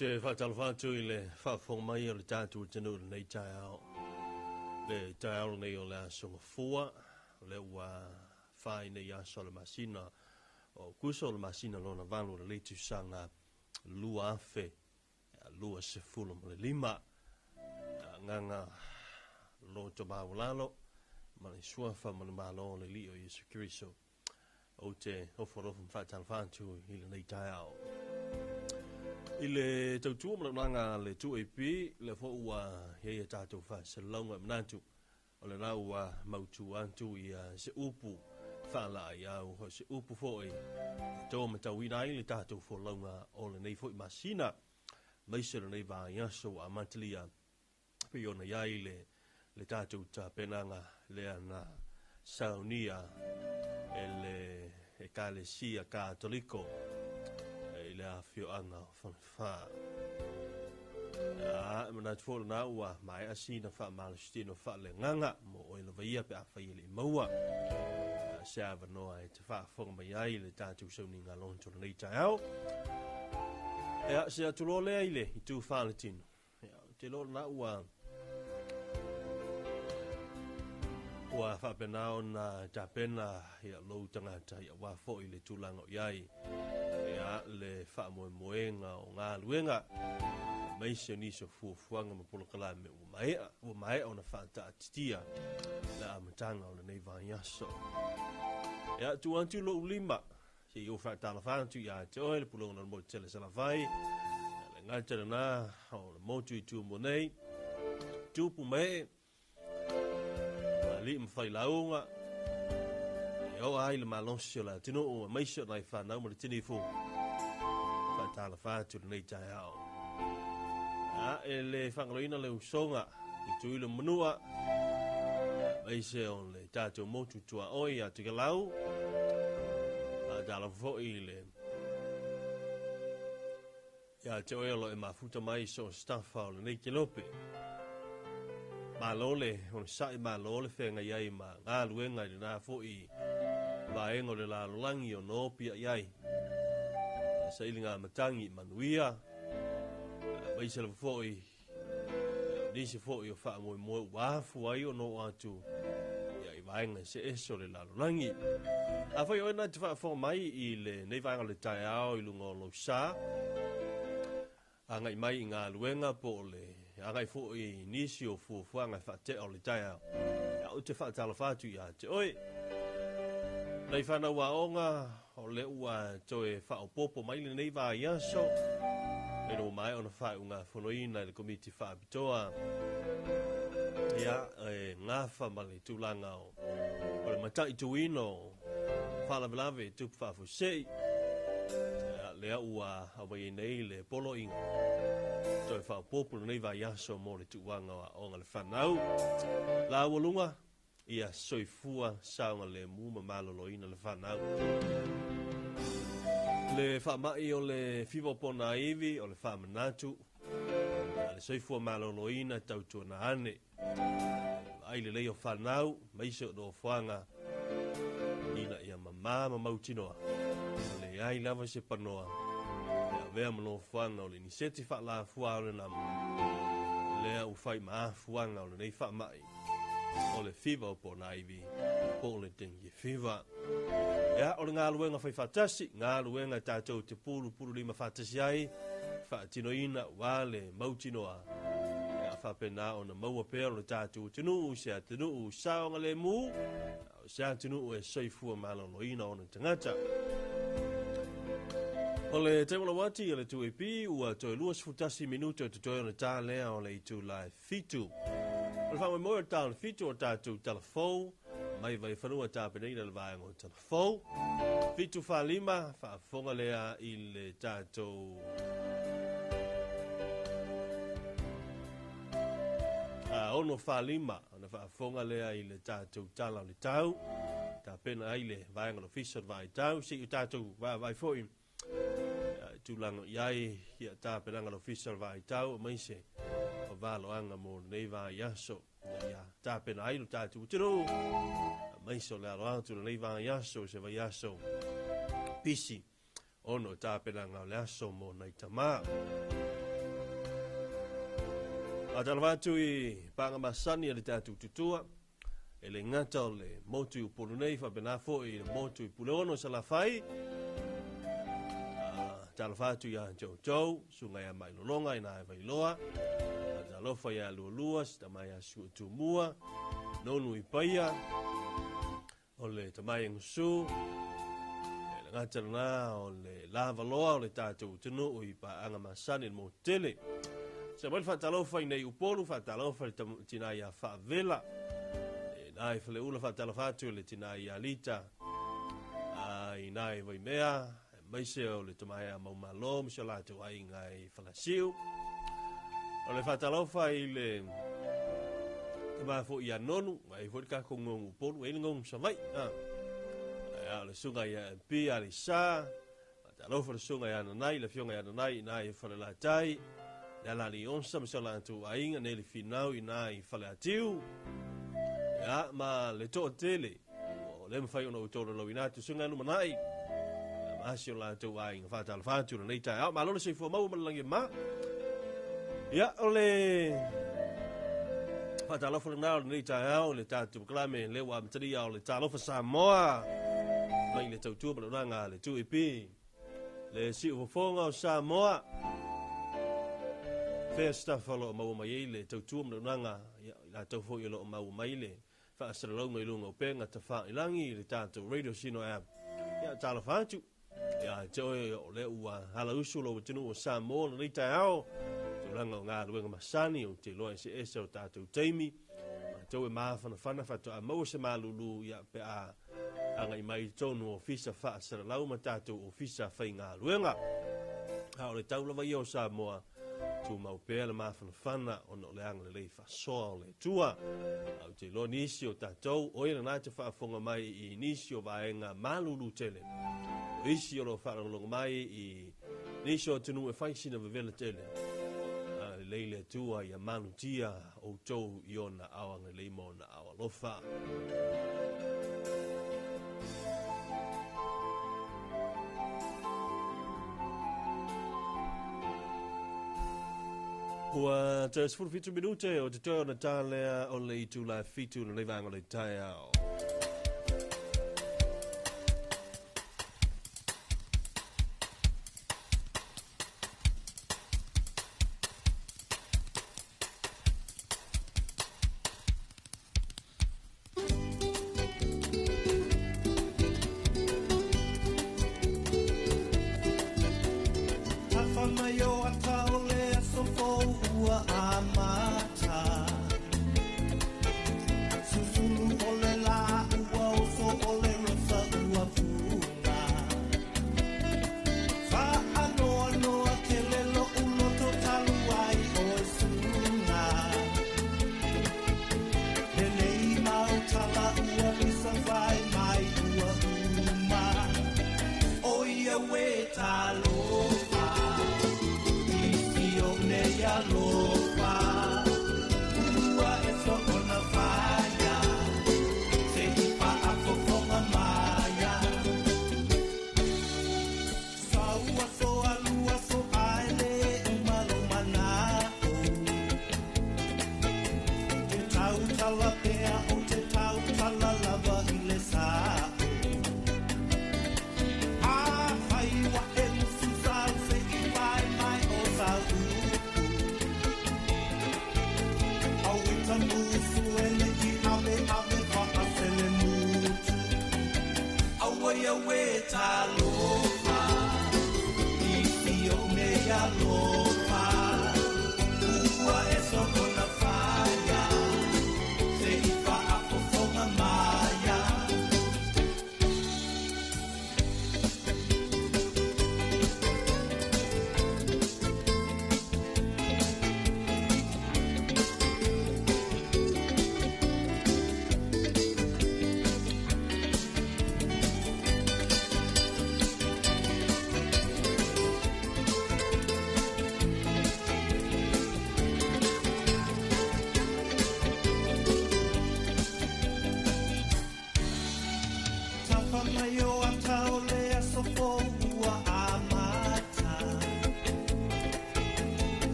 te faatalofa atu i le faafofoga mai o le tatou atunuu i lenei taeao. Le taeao lenei o le Aso Gafua, o lea ua fai nei aso o le masina o Aokuso, o le masina lona valu o lenei tausaga 2025. Agaga loto maualalo ma le suafa ma le Malo o le Alii o Iesu Keriso. Ou te ofo alofa ma faatalofa atu i lenei taeao. I le tautua ma le auaunaga a le 2AP, lea foi ua i ai a tatou faasalalauga e manatu o lena ua mautu atu ia se upu faalaeiau, o se upu foi e taumatauina ai le tatou folauga o lenei foi masina, aemaise o lenei vaiaso ua amatalia pei ona i ai le, le tatou tapenaga lea na saunia e le Ekalesia Katoliko i le afioaga o Falefa. A, e manatu foi lena ua maea sina faamalositino faaleagaga mo oe lava ia pe afai e le i maua se avanoa e te faafofoga mai ai i le tatou sauniga loto lenei taeao. Ea, se atu loa lea i le itu faaletino. Ia, ou te iloa lena ua ua faapena ona tapena ia lou tagata ia aua foi le tulaga o i ai ia le faamoemoega o galuega aemaise o nisi o fuafuaga ma polokalame ua maea ua maea ona faataatitia le amataga o lenei vaiaso. Ia, tuu atu lou lima Se i ou faatalofa atu ia te oe le pulega o le motu tele Salafai, le gata lena o le motu i Tumua nei, tupu ma ee, alii ma failauga, e oo ai le malosi o le atunuu aemaise o nai fanau ma le tinifu. Faatalofa atu lenei taeao. A e le faagaloina le usoga i Tuila Manua, aemaise o le tatou motu tuaoi ia Tokelau. Faatalofa foi i le ia te oe o lo e mafuta mai so o se tafa o lenei kelope. Malo le onosai, malo le feagai ai ma galuega i lena foi vaega o le lalolagi o noopia i ai. Sailiga matagi manuia, aemaise lava foi nisi foi o faamoemoe ua afua ai ona oo atu ia i vaega eseese o le lalolagi. Afai oe na te faafofoga mai i lenei vaega o le taeao i luga o lou sa, agai mai i galuega po o le agai foi i nisi o fuafuaga e faatea o le taeao, ia ou te faatalofa atu ia te oe. Nai fanau aoga, O lea ua toe faaopoopo mai lenei vaiaso ina ua maea ona faaiugafonoina e le Komiti Faapitoa ia e gafa ma le tulaga o le mataituina o faalavelave e tupu faafuasei. Ia, lea ua aumai ai nei le poloaiga toe faaopoopo lenei vaiaso mo le tuuaga o aoga le fanau. Laualuga, Ia soifua saogalemu ma maloloina le fanau. Le faamai o le fiva o ponaivi o le faamanatu a le soifua maloloina tautuana ane. Vaai lelei o fanau maise o nofoaga ina ia mama ma mautinoa ua leai lava se panoa e avea ma nofoaga o le iniseti faalafua o le nama lea ua fai ma afuaga o lenei faamai. O le fiva o Ponaivi, po o le dengue fever. Ea, o le galuega fai faatasi, galuega tatou te pulupulu lima faatasi ai, faatinoina aua le mautinoa. Ea, faapena ona maua pea o le tatou atunuu, se atunuu saogalemu, o se atunuu e soifua maloloina ona tagata. O le taimi o lau ati o le 2AP ua toe 21 minute o totoe ona ta lea o le itula e 7. O le faamoemoe o le ta o le 7 o tatou tala fou mai Vaifanua tapenaina le vaega o tala fou. 7 45 faafofoga lea i le tatou a 6 45 ona faafofoga lea i le tatou tala o le tau tapena ai le vaega o le ofisa o le vaitau se i o tatou vaavaai foi i tulaga i ai ia tapenaga o le ofisa o le vaitau aemaise o valoaga mo lenei vaiaso ia tapena ai lo tatou atunuu aemaise o le alo atu lenei vaiaso se vaiaso pisi ona o tapenaga o le aso mo nai tamā. Faatalofa atu i paga masani a le tatou tutua, e le gata o le motu i Upolu nei, faapena foi i le motu i Puleono i Salafai. Talofa atu ia te outou, susuga ia Mailologa i na e Vailoa, talofa ia Lualua, si tama ia Siutumua, Nonu i Paia, o le tamai Gusu, e le gata lena o le lavaloa o le tatou atunuu i paaga masani le motu tele. Se mai le faatalofa i nei Upolu, faatalofa i le tina ia Faavela, e nai Faleula, faatalofa atu i le tina ia Lita, i nai Vaimea, maise o le tamaea Maumalo, ma si o latou aiga i Falasiu. O le faatalofa i le tama foi ia Nonu, ai foi le tatou gongo Upolu, ai le gongo Savaii. O le susuga ia MP Alisa, faatalofa le susuga ia Nanai, le afioga ia Nanai i nai Falelatai, le alali onsa ma si o latou aiga, nei le finau i nai Faleatiu. Ia, ma le toatele, o le mawhai ona o tōra lau ina atu, susuga ia Lumanai, ma si o latou aiga, faatalofa atu lenei taeao. Malo le soifua maua ma le lagi e mama. Ia, o le faatalofa lena o lenei taeao, le tatou polokalame le ua amatalia o le Talofa Samoa, mai le tautua ma le auaunaga a le 2AP, le siufofoga o Samoa. Fair stuff o lo o maua mai ai le tautua ma le auaunaga, ia, i latou foi o lo o maua mai le faasalalauga i luga o upega tafailagi i le tatou Radio Sino app. Ia, talofa atu. Ia te oe o lea ua halausu lou atunuu o Samoa lenei taeao, tulaga o galuega masani ou te iloa eseese o tatou taimi, matou e mafanafana faatoa maua se malulu ia pe a agai mai i totonu o ofisa faasalalau ma tatou ofisa faigaluega. A o le tau lava ia o Samoa, tumau pea le mafanafana ona o le agalelei faasoa o le Atua. A ou te iloa nisi o tatou, o ia lena te faafofoga mai i nisi o vaega malulu tele. O isi o lo o faalogologo mai i nisi o atunuu e fai sina vevela tele. Agalelei le Atua ia malutia outou i ona ao agalelei ma ona ao alofa. Ua toe 17 minute o te toe ona tālea o le itula e 7 lenei vaega o le taeao.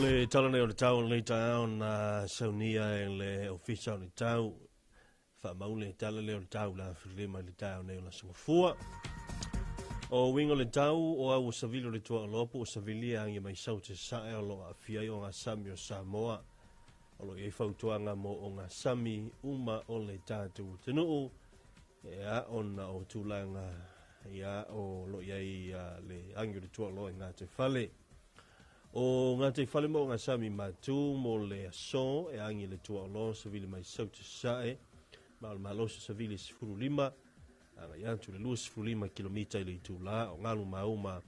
Le tala nei o le tau o lenei taeao na saunia e le Ofisa o le Tau. Faamau le tala lea o le tau la filima i le taeao nei o le Aso Gafua. O uiga o le tau o au o savili o le tuaoloa po o savili e agi mai sau te sae o lo o aafia ai o gasami o Samoa. O lo o i ai fautuaga mo o gasami uma o le tatou atunuu e a ona o tulaga ia o lo o i ai le agi o le tuaoloa i gataifale. O gataifale ma o gasami matu mo le aso e agi le tuaoloa savili mai sau te sae ma o le malosi savili 15 agai atu le 25 kilomita i le itula o galu mauma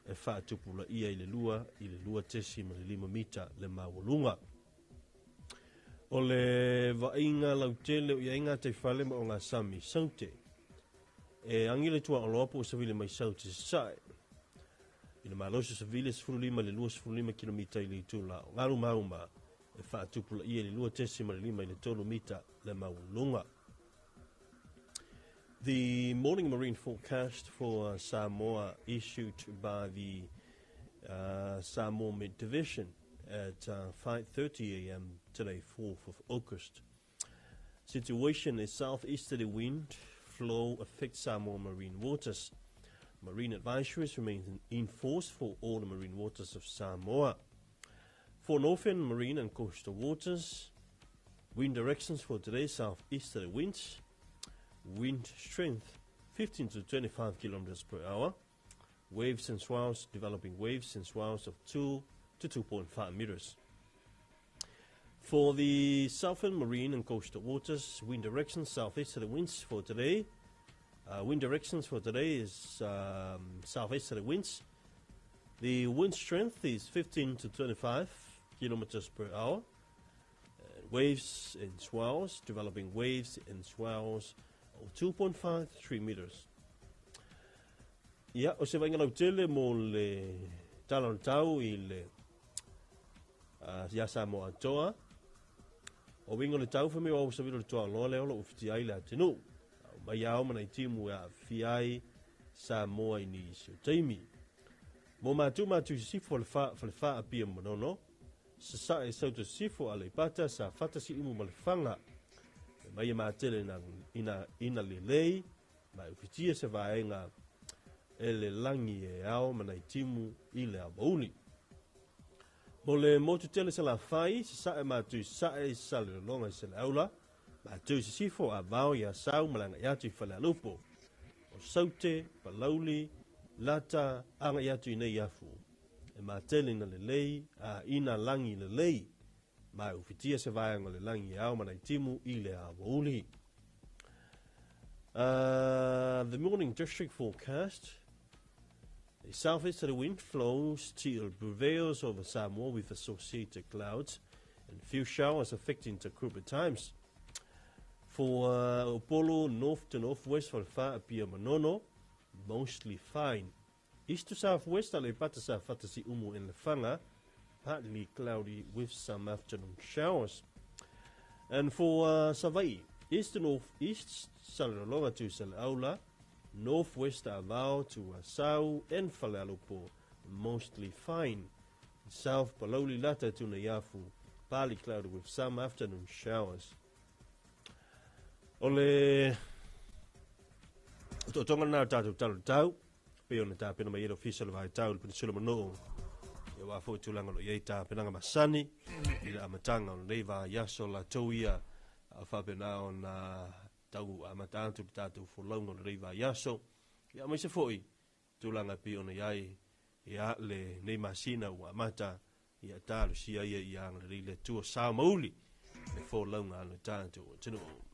e faatupulaia i le 2 i le 2.5 mita le maualuga. O le vaaiga lautele o i ai gataifale ma o gasami saute e agi le tuaoloa po o savili mai sau te sae i le malosi savili 15 i le 25 kilomita i le itula o galu mauma e faatupulaia i le 2.5 i le 3 mita le maualuga. The morning marine forecast for Samoa issued by the Samoa Met Division at 5:30 a.m. today, 4th of August. Situation is southeasterly wind flow affects Samoa marine waters. Marine advisories remain in force for all the marine waters of Samoa. For northern marine and coastal waters, wind directions for today, southeasterly winds, wind strength 15 to 25 kilometers per hour, waves and swells, developing waves and swells of 2 to 2.5 meters. For the southern marine and coastal waters, wind directions southeasterly winds for today. Wind directions for today is southeasterly winds. The wind strength is 15 to 25 kilometers per hour. Waves and swells, developing waves and swells of 2.5 to 3 meters. Ia, o se vaaiga lautele mo le tala o le tau i le ia Samoa atoa. O uiga o le tau whameo au savilo le toa loa lea o lo ufiti ai le atunuu. Au mai ao mana i timu e aafia ai Samoa i nisi o taimi. Mo mātou mātou sisifo fale wha apia manono, sasae sauta sisifo a Aleipata sa fata si umu ma le Lefaga. E mai e matele ina, ina lelei, ma e ufitia se vaega e le lagi e ao ma nai timu i le aoauli. Mo le motu tele Salafai, sasae mātou i sae i Salelologa i Saleaula, mātou i sisifo a vao i Asau ma le agai atu i Falealupo. O Saute, Palauli, Lata, agai atu i Neiafu. E matele ina lelei, a ina lagi lelei, ma e ufitia se vaega o le lagi e ao ma nai timu i le aoauli. The morning district forecast. The southeasterly wind flows till prevails over Samoa with associated clouds and few showers affecting the group at times. For Upolu, north to northwest for Apia Manono, mostly fine. East to southwest, Aleipata sa Fatasi Umu in Lefaga, partly cloudy with some afternoon showers. And for Savaii, east to northeast, Salelologa to Saleaula, northwest Avao to Asau and Falealupo, mostly fine. South Palauli Lata to Neiafu, partly cloudy with some afternoon showers. O le otootoga lena o le tatou Tala o le Tau, pei ona tapena mai ai le Ofisa o le Vaitau i le Penisula Manuu, aua foi tulaga o lo o i ai tapenaga masani i le amataga o lenei vaiaso latou ia a faapena ona tau amata atu le tatou folauga o lenei vaiaso, ia aemaise foi tulaga e pei ona i ai ia lenei masina ua amata ia talosia ia ia agalelei le Atua sao ma uli le folauga a le tatou atunuu.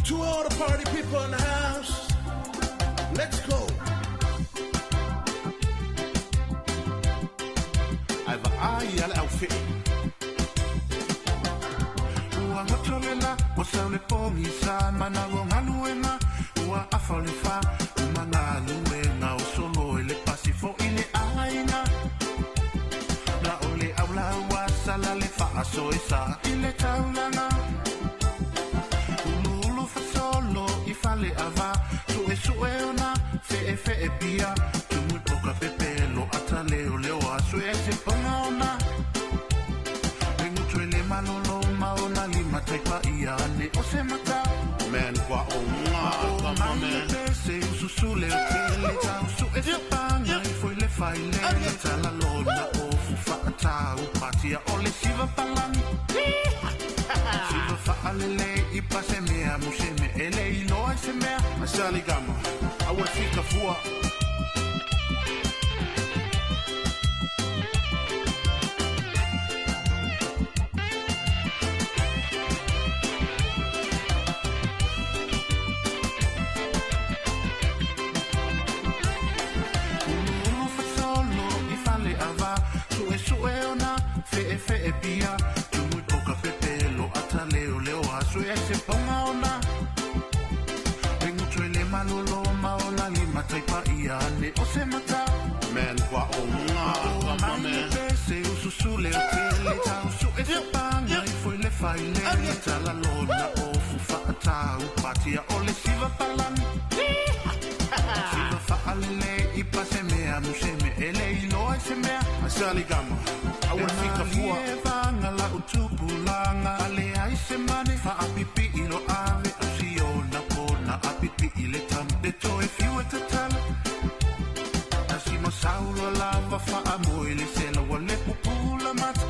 To all the party people in the house, let's go. Ae vaai ia le aufee. Ua goto le la, ua sau le pogisa, manalu o galuega, ua afa o le fa, uma galuega o solo i le pasi fo'i le aiga. Na o le aulaua sala le faasoesa i le taulaga. Uluulu fasolo i fale ava, su'esu'e ona fe'efe'e pia, tumu i poka pepelo ata leoleo a su'e se paga ona. Le gutu e le malolo ma ona lima taipaia ane o se mata. Man, kwa o ngā O kama mai le man. pese ususu le o tele tau su'e se paga i foi le faile tala lona o fufa tau patia o le siva palagi. Siva faalele i pase mea museme ele iloa i se mea. Asali gama, awe fika fua. Uluulu fasolo i fale ava, su'esu'e ona fe'efe'e pia, tumu i poka pepelo ata leoleo a su'e se paga ona. Le gutu e le malolo ma ona lima taipaia ane o se mata. Man, kwa o ngā O kama mai le man. pese ususu le o tele tau su'e se paga i foi le faile tala lona o fufa tau patia o le siva palagi. Siva faalele Saligama, aua le fika fua. E vanga la utupulanga ale ai se mane faapipi i lo ave au si ona pona apipi i le tam le toe fiu e tatala. Asima saulo lava faamoe le sela ua le pupula mata.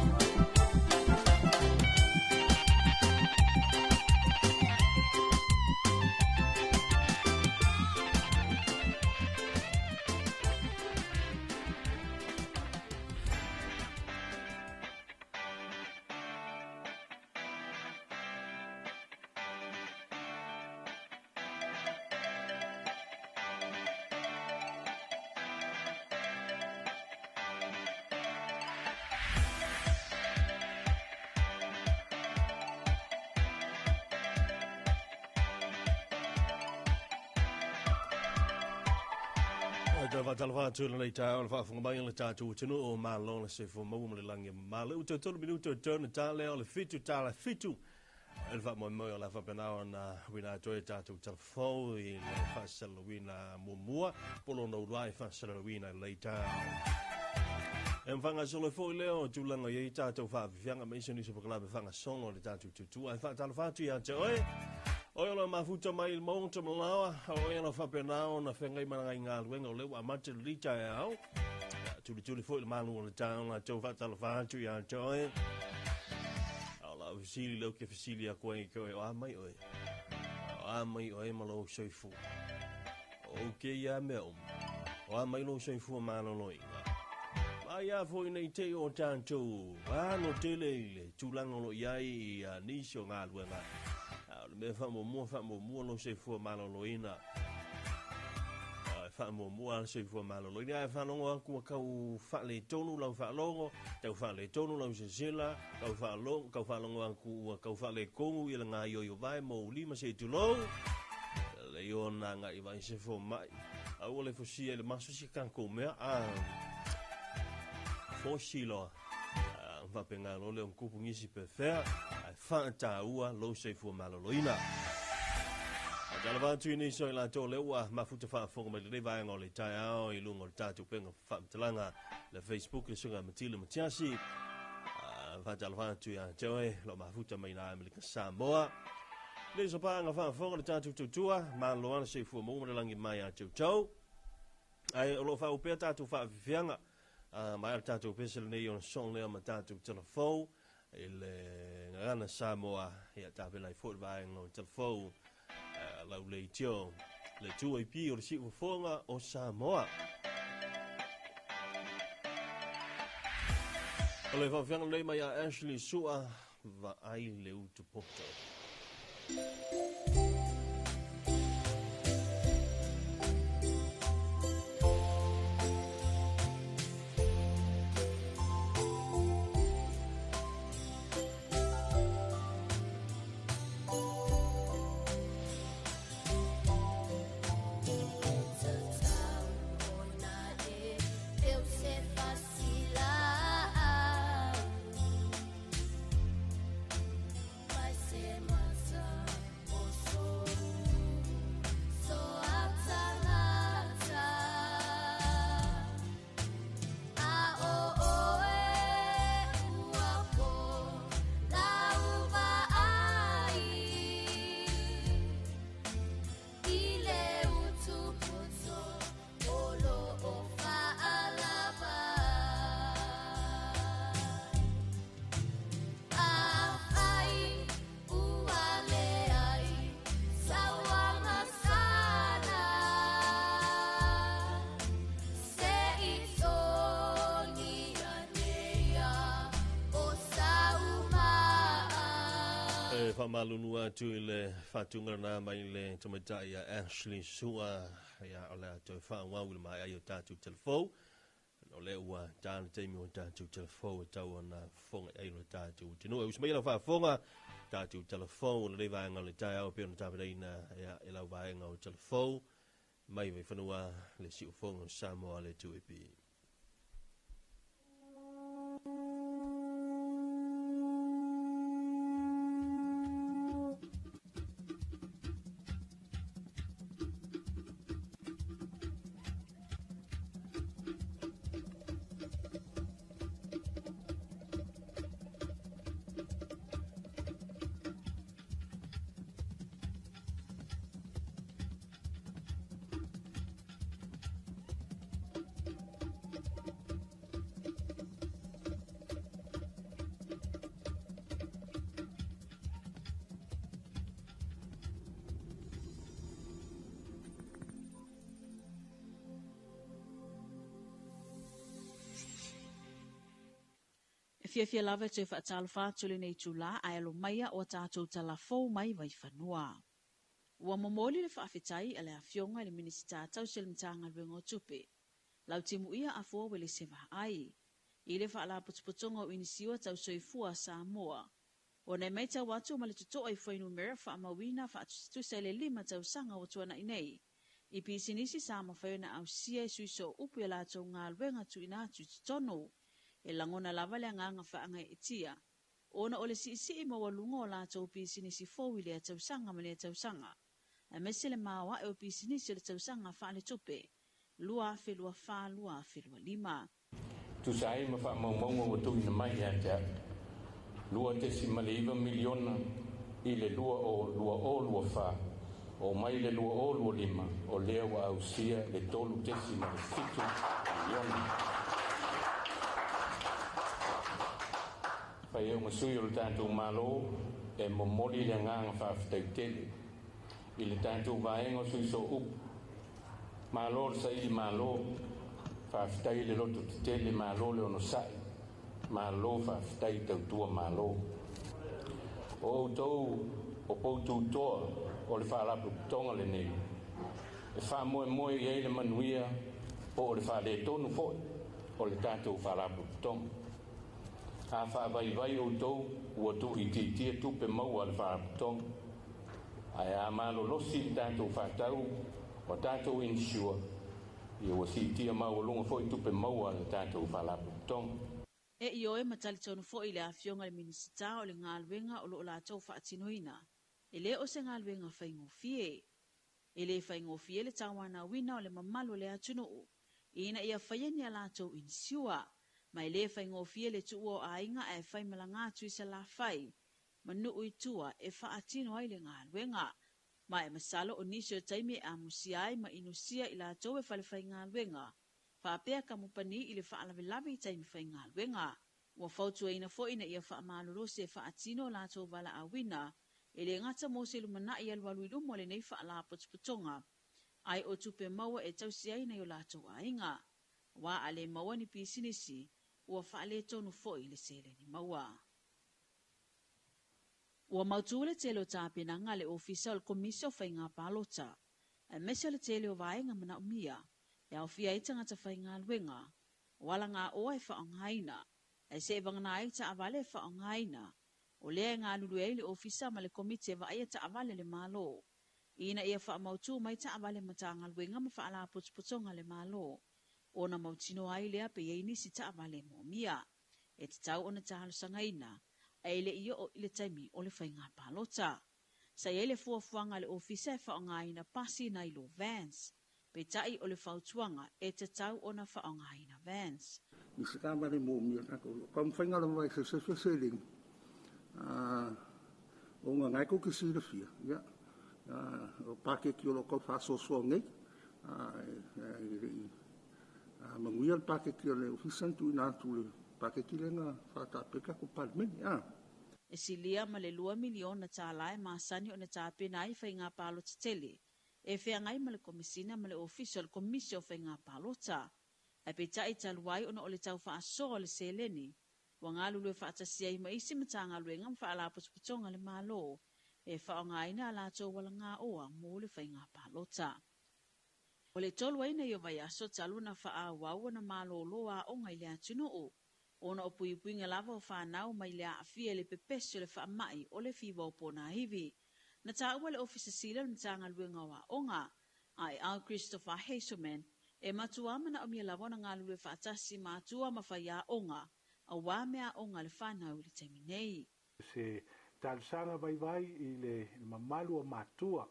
Talava atu le taeao le faafofoga mai o le tatou atunuu o malo le soifua maua ma le lagi e mamalo. Ua toe tolu minuto e tolu ta lea o le 7:07. Le faamoemoe o le a faapena ona uina atu ai tatou talafou i le faasalalauina muamua po o lona uluai faasalalauina i lenei taeao. E mawhangasolo foi leo tulaga i ai tatou faafiafiaga ma isi o nisi o polokalame faagasolo le tatou tutua. E faatalofa atu ia te oe. Oe o lo mafuta mai le maota malaoa, o oe o lo faapena ona feagai ma ngai galuega o lea ua amata le taeao. Tulituli foi le malu o le taeao latou faatalofa atu ia te oe. O lau fesili leo ke fesili aku ai ke oe, o a mai oe. O a mai oe ma lou soifua. O ke ia mea uma. O a mai lou soifua maloloina. Mai a foi nei te o tātou. Ano tele i le tulaga o lo o i ai i nisi o galuega. O le mea faamuamua lou soifua maloloina. Faamuamua le soifua maloloina. Ae faalogo aku ua kau faaletonu lau faalogo, tau faaletonu lau sesela, kau faalogo aku ua kau faalekogu i le gaioio vae mo ulima se tulou. Le ona ngai vai se fo mai. Aua le fosia i le maso si kankou mea. Fosi loa. Faapena lo le kupu ngisi pe fea, ai faataua lou soifua maloloina. Talava atu i nisi o i latou lea ua mafuta faafofoga mai lenei vaega o le taeao i luga o le tatou upega faamatalaga le Facebook le susuga Matila Matiasi. Faatalofa atu ia te oe lo mafuta mai na Amerika Samoa. Le sopaga faafofoga le tatou tautua, malo le soifua maua ma le lagi mai ia te outou. Ai o loo faaupea tatou faafiafiaga. Mai le tatou pese lenei ona soo lea ma tatou telefou i le gagana Samoa. Ia tapena ai foi le vaega o telefou lau leitio le 2AP o le siufofoga o Samoa. O le faafiafiaga lenei mai a Ashley Sua, vaai le utu poto. Whamalunu atu i le whātungana mai le tamaitai a Ashley Sua. Ia o le atu e whaawau i le mai ai o tātou telefou. O le ua tāna teimi o tātou telefou e tau ana fonga ai o tātou tino. E usmai lau whaafonga tātou telefou o le vaenga o le taeao pe ona tāpenaina ia e lau vaenga o telefou mai vaifanua le siufoga o Samoa le 2AP. Fiafia lava e toe faatalofa atu i lenei itulā, ae alo maia ua tatou talafou mai Vaifanua. Ua momoli le faafetai a le Afioga i le Minisita tausi o le Matagaluega o Tupe, Lautimuia Afoa Uelese Vaai, i le Faalapotopotoga o Inisiua Tau Soifua a Samoa, ona e matau atu ma le totoa i fuainumera faamauina faatusatusa i le 5 tausaga ua tuanai nei, i pisinisi sa mafai ona ausia e sui sooupu i a latou galuega tuuina atu i totonu. E lagona lava le agaga faagaeetia, ona o le siisii maualuga o latou pisinisi fou i lea tausaga ma lea tausaga, aemaise le maoae o pisinisi o le tausaga faaletupe 2024/2025. Tusa ai ma faamaumauga ua tuuina mai ia te au, $2.9 miliona i le 2024, oo mai le 2025, o lea ua ausia le $3.7 miliona. Fai au ma sui o le tatou Malo e momoli le agaga faafetai tele i le tatou vaega o sui sooupu. Malo le saili malo, faafetai le loto tetele, malo le onosai, malo faafetai tautua malo. O outou o poututoa o le faalapotopotoga lenei, e faamoemoe i ai le manuia po o le faaletonu foi o le tatou faalapotopotoga. A faavaivai outou ua tuuitiitia tupe maua a le faalapotopotoga, ae a malolosi le tatou faatau o tatou insure, ia ua siitia maualuga foi tupe maua a le tatou faalapotopotoga. E ioe ma talitonu foi le Afioga i le Minisita o le galuega o lo o latou faatinoina, e le o se galuega faigofie. E le faigofie le tauanauina o le mamalu o le atunuu, ina ia faia ni a latou inisiua, ma e le faigofie le tuua o aiga ae faimalaga atu i Salafai ma nuu i tua e faatino ai le galuega. Ma e masalo o nisi o taimi e amusia ai ma inusia i latou e falefaigaluega, faapea kamupani i le faalavelave i taimi faigaluega. Ua fautuaina foi ina ia faamalolosi e faatino latou valaauina, e le gata mo se lumanai alualu i luma o lenei faalapotopotoga, ae o tupe maua e tausi ai nai o latou aiga. Aua a le maua ni pisinisi, ua faaletonu foi le seleni maua. Ua mautu le tele o tapenaga a le Ofisa o le Komisi o Faiga Palota, aemaise o le tele o vaega manaomia e aofia ai tagata faigaluega, o alagaoa e faaaogaina, ae seivagana ai taavale e faaaogaina, o lea e galulue ai le Ofisa ma le Komiti e vaaia taavale a le Malo, ina ia faamautu mai taavale Matagaluega ma Faalapotopotoga a le Malo, ona mautinoa ai lea pe i ai nisi taavale moomia. E tatau ona talosagaina, ae le i oo i le taimi o le faiga palota. Sa i ai le fuafuaga a le Ofisa e faaaogaina pasi nai lo vans, peitai o le fautuaga e tatau ona faaaogaina vans. I se taavale moomia tatou taumafaiga lava e sesefe seleni ona na e tou te silafia ia o paketi o lo o tau faasoasoa nei e le i manuia le paketi a le ofisa na tuuina atu le paketi lea na faataape tatou Palemene. E silia ma le $2 miliona e masani ona tapena ai faiga palota tele, e feagai ma le Komesina ma le Ofisa o le Komisi o Faiga Palota. Ae peitai talu ai ona o le tau faasoa o le seleni, ua galulue faatasi ai ma isi Matagaluega ma Faalapotopotoga a le Malo e faaaogaina a latou alagaoa mo le faiga palota. O le 3 ai nei o vaiaso talu na faaauau ona malolo aoga i le atunuu, ona o puipuiga lava o fanau mai le aafia i le pepesi o le faamai o le fiva o ponaivi. Na taua le Ofisa Sili o le Matagaluega o Aoga, a e Al Christopher Hazelman, e matua manaomia lava ona galulue faatasi ma atua ma faiaoga, auā mea aoga a le fanau i le taimi nei. Se talosaga vaivai i le mamalu o matua.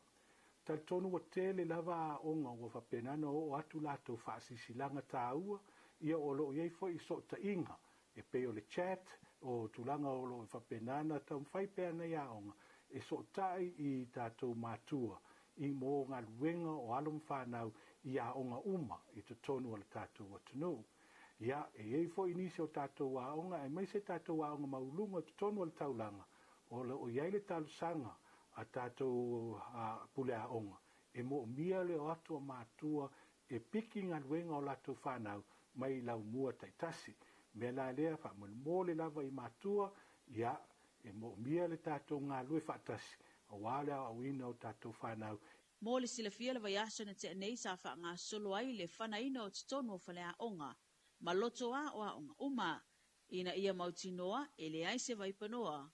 Talitonu ua tele lava aoga ua faapena ona oo atu latou faasilasilaga taua, ia o lo o i ai foi sootaiga e pei o le chat o tulaga o lo o faapena ona taumafai pea nei aoga e sootai i tatou matua i mo galuega o alo ma fanau i aoga uma i totonu o le tatou atunuu. Ia, e i ai foi nisi o tatou aoga aemaise tatou aoga maualuluga i totonu o le taulaga o lo o i ai le talosaga a tatou pule aoga e moomia le o atu o matua e piki galuega o latou fanau mai laumua taitasi. Mea la lea faamolemole lava i matua, ia e moomia le tatou galue faatasi auā le aoaoina o tatou fanau. Mo le silafia le vaiaso na tea nei sa faagasolo ai le fanaina o totonu o faleaoga ma loto aoaoga uma ina ia mautinoa e leai se vaipanoa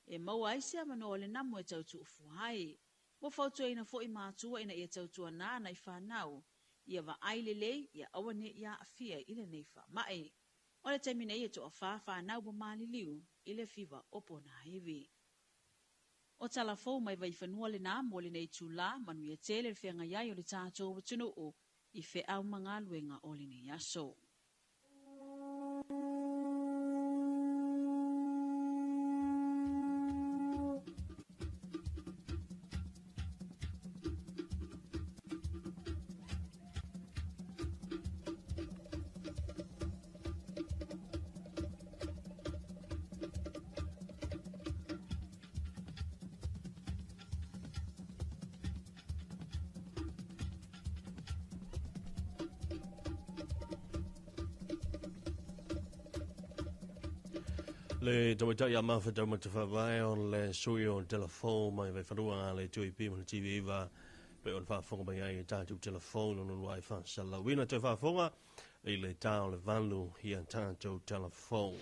e maua ai se avanoa o le namu e tautuufua ai. Ua fautuaina foi matua ina ia tautuanā nai fanau ia vaai lelei ia aua ne i aafia i lenei faamai. O le taimi nei e toafa fanau ua maliliu i le fiva o ponaivi. O tala fou mai Vaifanua lenā mo lenei itulā, manuia tele le feagai ai o le tatou atunuu i feau ma galuega o lenei aso. Le tamaitai a mafa taumata faavae o le sui o telefone mai Vaifanua le 2AP ma le TV9 pe o le faafofoga mai ai i tatou telefone ona lua ai faasalauina toe faafofoga i le tā o le 8 ia tatou telefone.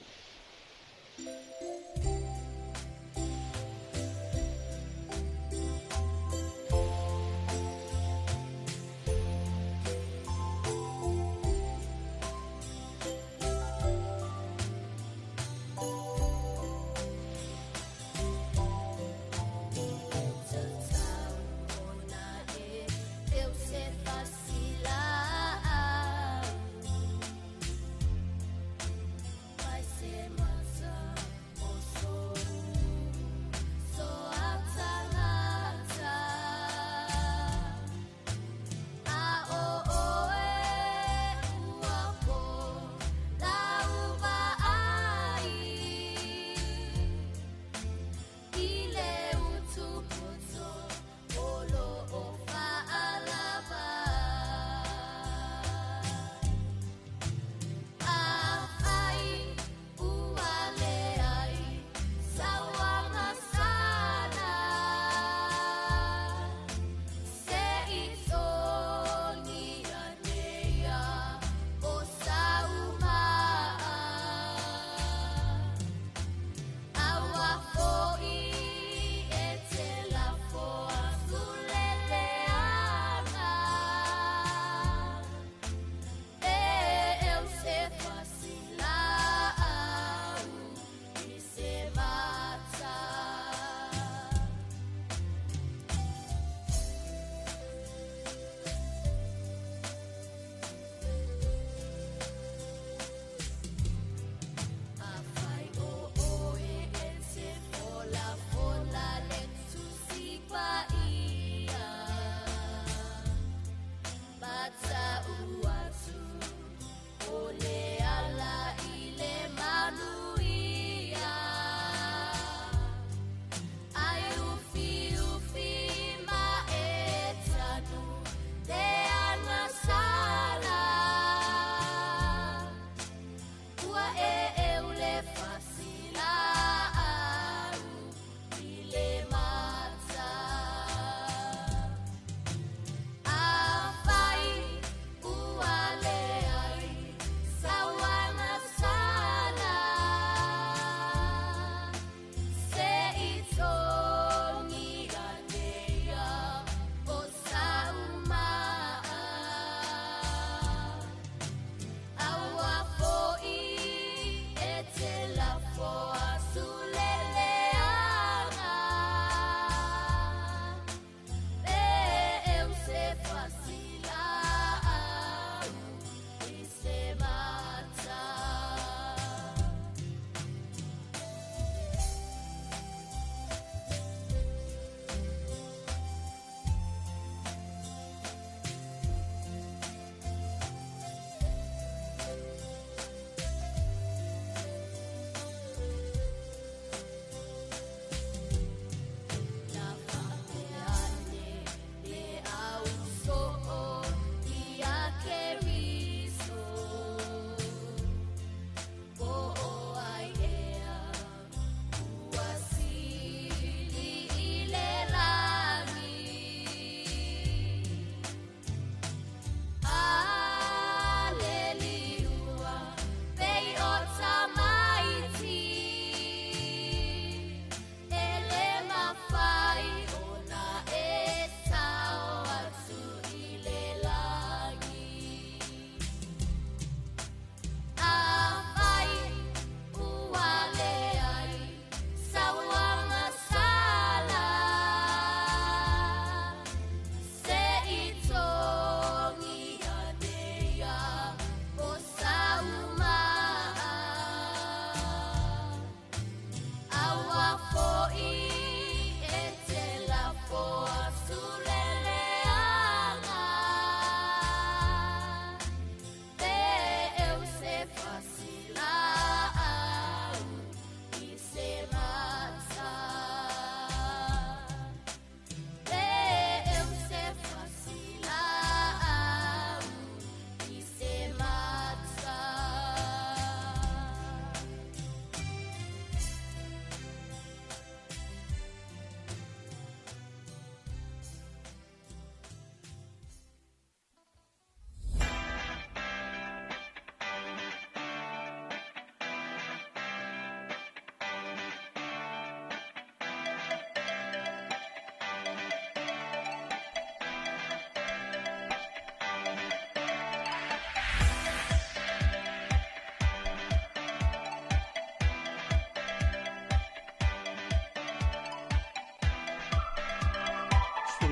Ua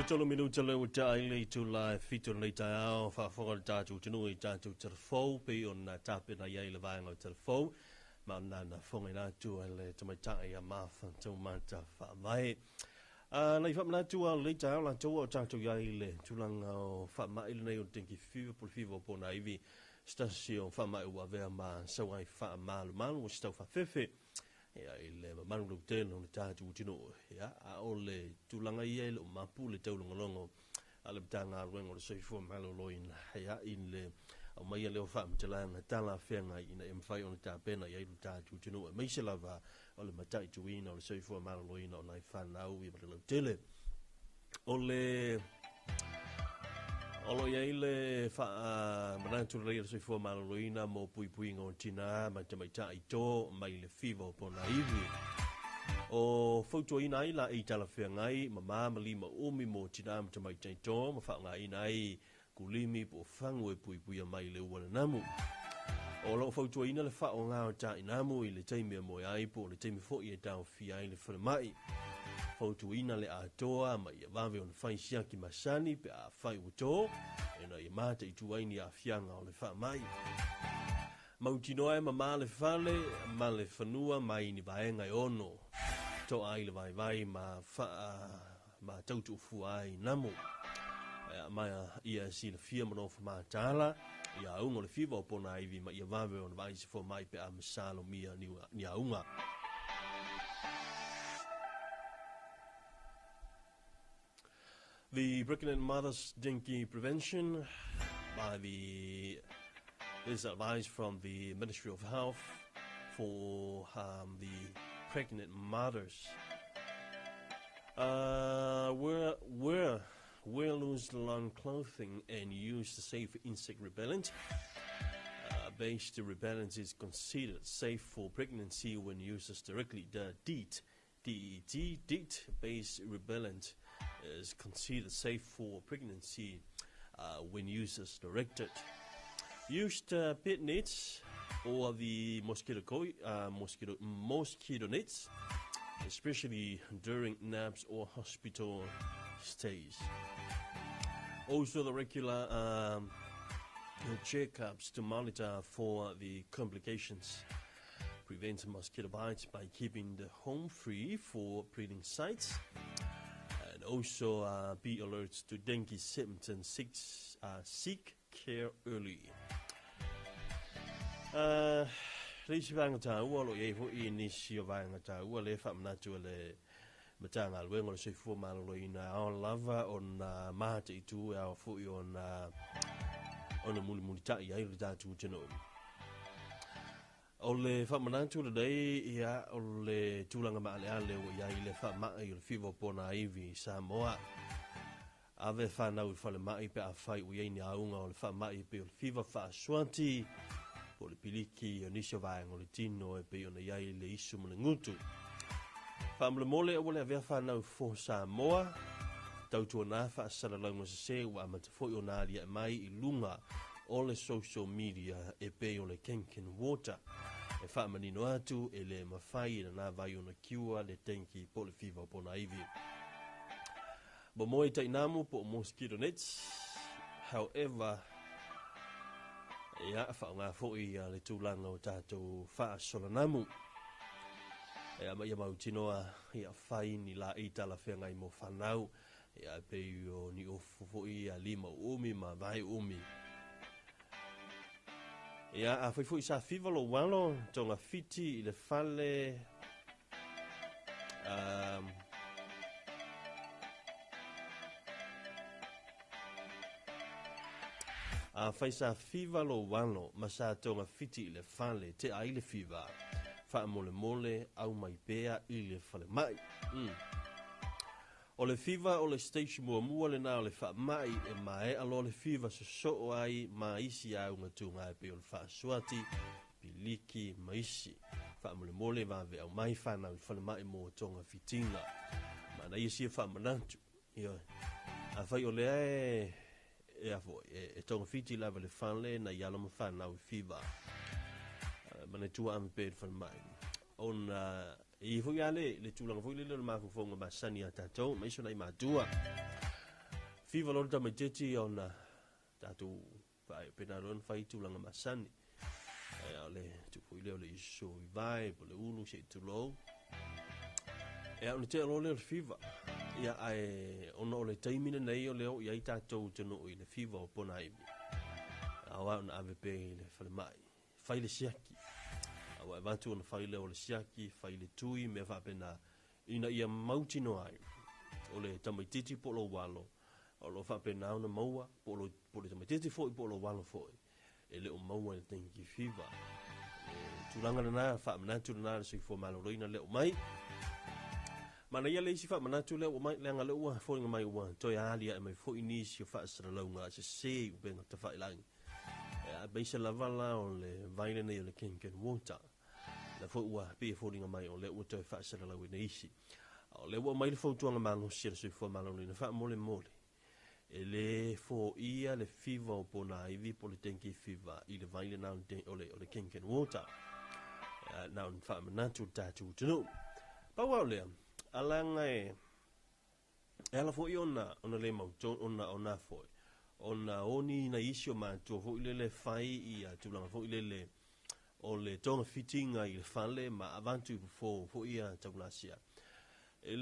Tolu minuta le ua taai le itula e 7 o lenei taeao, faafofoga le tatou atunuu i tatou telefou, pei ona tapena i ai le vaega o telefou, ma ona na fogaina atu e le tamaitai a Martha Taumata Faavae. Nai faamanatu a lenei taeao latou o tatou i ai i le tulaga o faamai lenei o le dengue fever po o le fiva o pona ivi, se tasi o faamai ua avea ma sau ai faamalumalu ua se tau faafefe ia i le mamalu lautele o le tatou atunuu. Ia, a o le tulaga ia e le o mapu le taulogologo a le Matagaluega o le Soifua Maloloina, ia, i le aumaia lea o faamatalaga talafeagai ina ia mafai ona tapena i ai le tatou atunuu, aemaise lava o le mataituina o le soifua maloloina o nai fanau ia ma le lautele. O le o lo o i ai le faamanatu lelei o le soifua maloloina mo puipuiga o tinā ma tamaitai to mai le fiva o pona ivi. O fautuaina ai laei talafeagai mamā ma lima umi mo tinā ma tamaitai to ma faaaogaina ai kulimi po o fagu e puipuia mai le ua nanamu. O lo o fautuaina le faaaoga o tainamu i le taimi e moe ai po o le taimi foi e taofia ai le falemai. Fautuaina le atoa ma ia vave ona fai siaki masani pe a fai ua to, ina ia mataitu ai ni aafiaga o le faamai. Mautinoa e mamā le fale ma le fanua mai ni vaega e ono toa ai le vaivai ma faa ma tautuufua ai namu. Ma ia silafia ma nofo mataala ia auga o le fiva o pona ivi ma ia vave ona vaai se fomai pe a masalomia ni auga. The Pregnant Mothers Dengue Prevention by the is advice from the Ministry of Health for the pregnant mothers. Wear loose long clothing and use the safe insect repellent. Based repellent is considered safe for pregnancy when used as directly. The DEET, D-E-T, DEET based repellent is considered safe for pregnancy when used as directed. Use the pit nets or the mosquito nets, especially during naps or hospital stays. Also, the regular checkups to monitor for the complications. Prevent mosquito bites by keeping the home free for breeding sites. And also be alert to dengue symptoms. Seek care early. Le isi vaega taua o lo o i ai foi nisi o vaega taua lea e faamanatu e le Matagaluega o le Soifua Maloloina, ao lava ona mataitu e ao foi ona mulimulitai ai le tatou atunuu. O le faamanatu lenei ia o le tulaga maaleale ua i ai le faamai o le fiva o pona ivi i Samoa. Ave whanau i falemai pe a whai ua i ai ni auga o le faamai pei o le fiva faasuati, po o le piliki o nisi o vaega o le tino e pei ona i ai le isu ma le gutu. Faamolemole aua le avea whanau fo Samoa, tautuana faasalalauga sesē ua amata foi ona aliae mai i luga o le social media e pei o le Kangen Water. E faamanino atu e le mafai e lana vai ona kiua le dengue po o le fiva o pona ivi. Momoe tainamu po o mosquito nets. However, ia faaaoga foi le tulaga o tatou faasolanamu. Ia ma ia mautinoa ia fai ni laei talafeagai mo fanau, ia pei o ni ofu foi ia lima umi ma vai umi. Ia a foi sa fiva lo walo tonga fiti i le fale a fai sa fiva lo walo ma sa tonga fiti i le fale te ai le fiva faamolemole au mai pea i le fale mai. O le fiva o le station muamua lena o le faamai e maea loa le fiva sosoo ai ma isi auga tuga e pei o le faasuati, piliki ma isi. Faamolemole vave au mai whanau i falemai mo tonga fitinga. Mana ia sia faamanatu. Ioe. A fai o lea e a foi, e tonga fiti lava le fale na i alo ma whanau i fiva. Mana tua ame pe le falemai. Ona i foi ale le tulaga foi lele o le mafaufauga masani a tatou ma iso nai matua. Fiva loa le tamaitiiti ona tatou faapena loa ona fai tulaga masani. Ia o le tuu foi lea o le iso i vai po o le ulu se i tulou. Ia ona tea loa lea o le fiva. Ia ae ona o le taimi lenei o lea o i ai tatou atunuu i le fiva o ponaivi. Aua ona ave pea i le falemai. Fai le siaki. Aua e avatu ona fai lea o le siaki, fai le tui, mea faapena, ina ia mautinoa ai o le tamaitiiti po o lou alo o lo o faapena ona maua, po o le tamaitiiti foi po o lou alo foi, e le o maua i le dengue fever. Le tulaga lena, faamanatu lena le soifua maloloina lea ua mai. Manaia le isi faamanatu lea ua mai, leaga lea ua foliga mai ua toe aliae mai foi nisi o faasalalauga sese i upega tafailagi. Aemaise lava la o le vai lenei o le Kangen Water. La foi ua pei e foliga mai o lea ua toe faasalalauina isi. O lea ua aumai le fautuaga malosi a le soifua maloloina faamolemole. E le foia le fiva o ponaivi po o le dengue fever i le vai lena o le Kangen Water. Na ona faamanatu le tatou atunuu. Pau lava o lea, alaga e ala foi ona le mautonu, ona foi, ona oni nai isi o matua foi lele fai i tulaga foi lele o le togafitiga i le fale ma avatu i fofo foi ia taulasia. E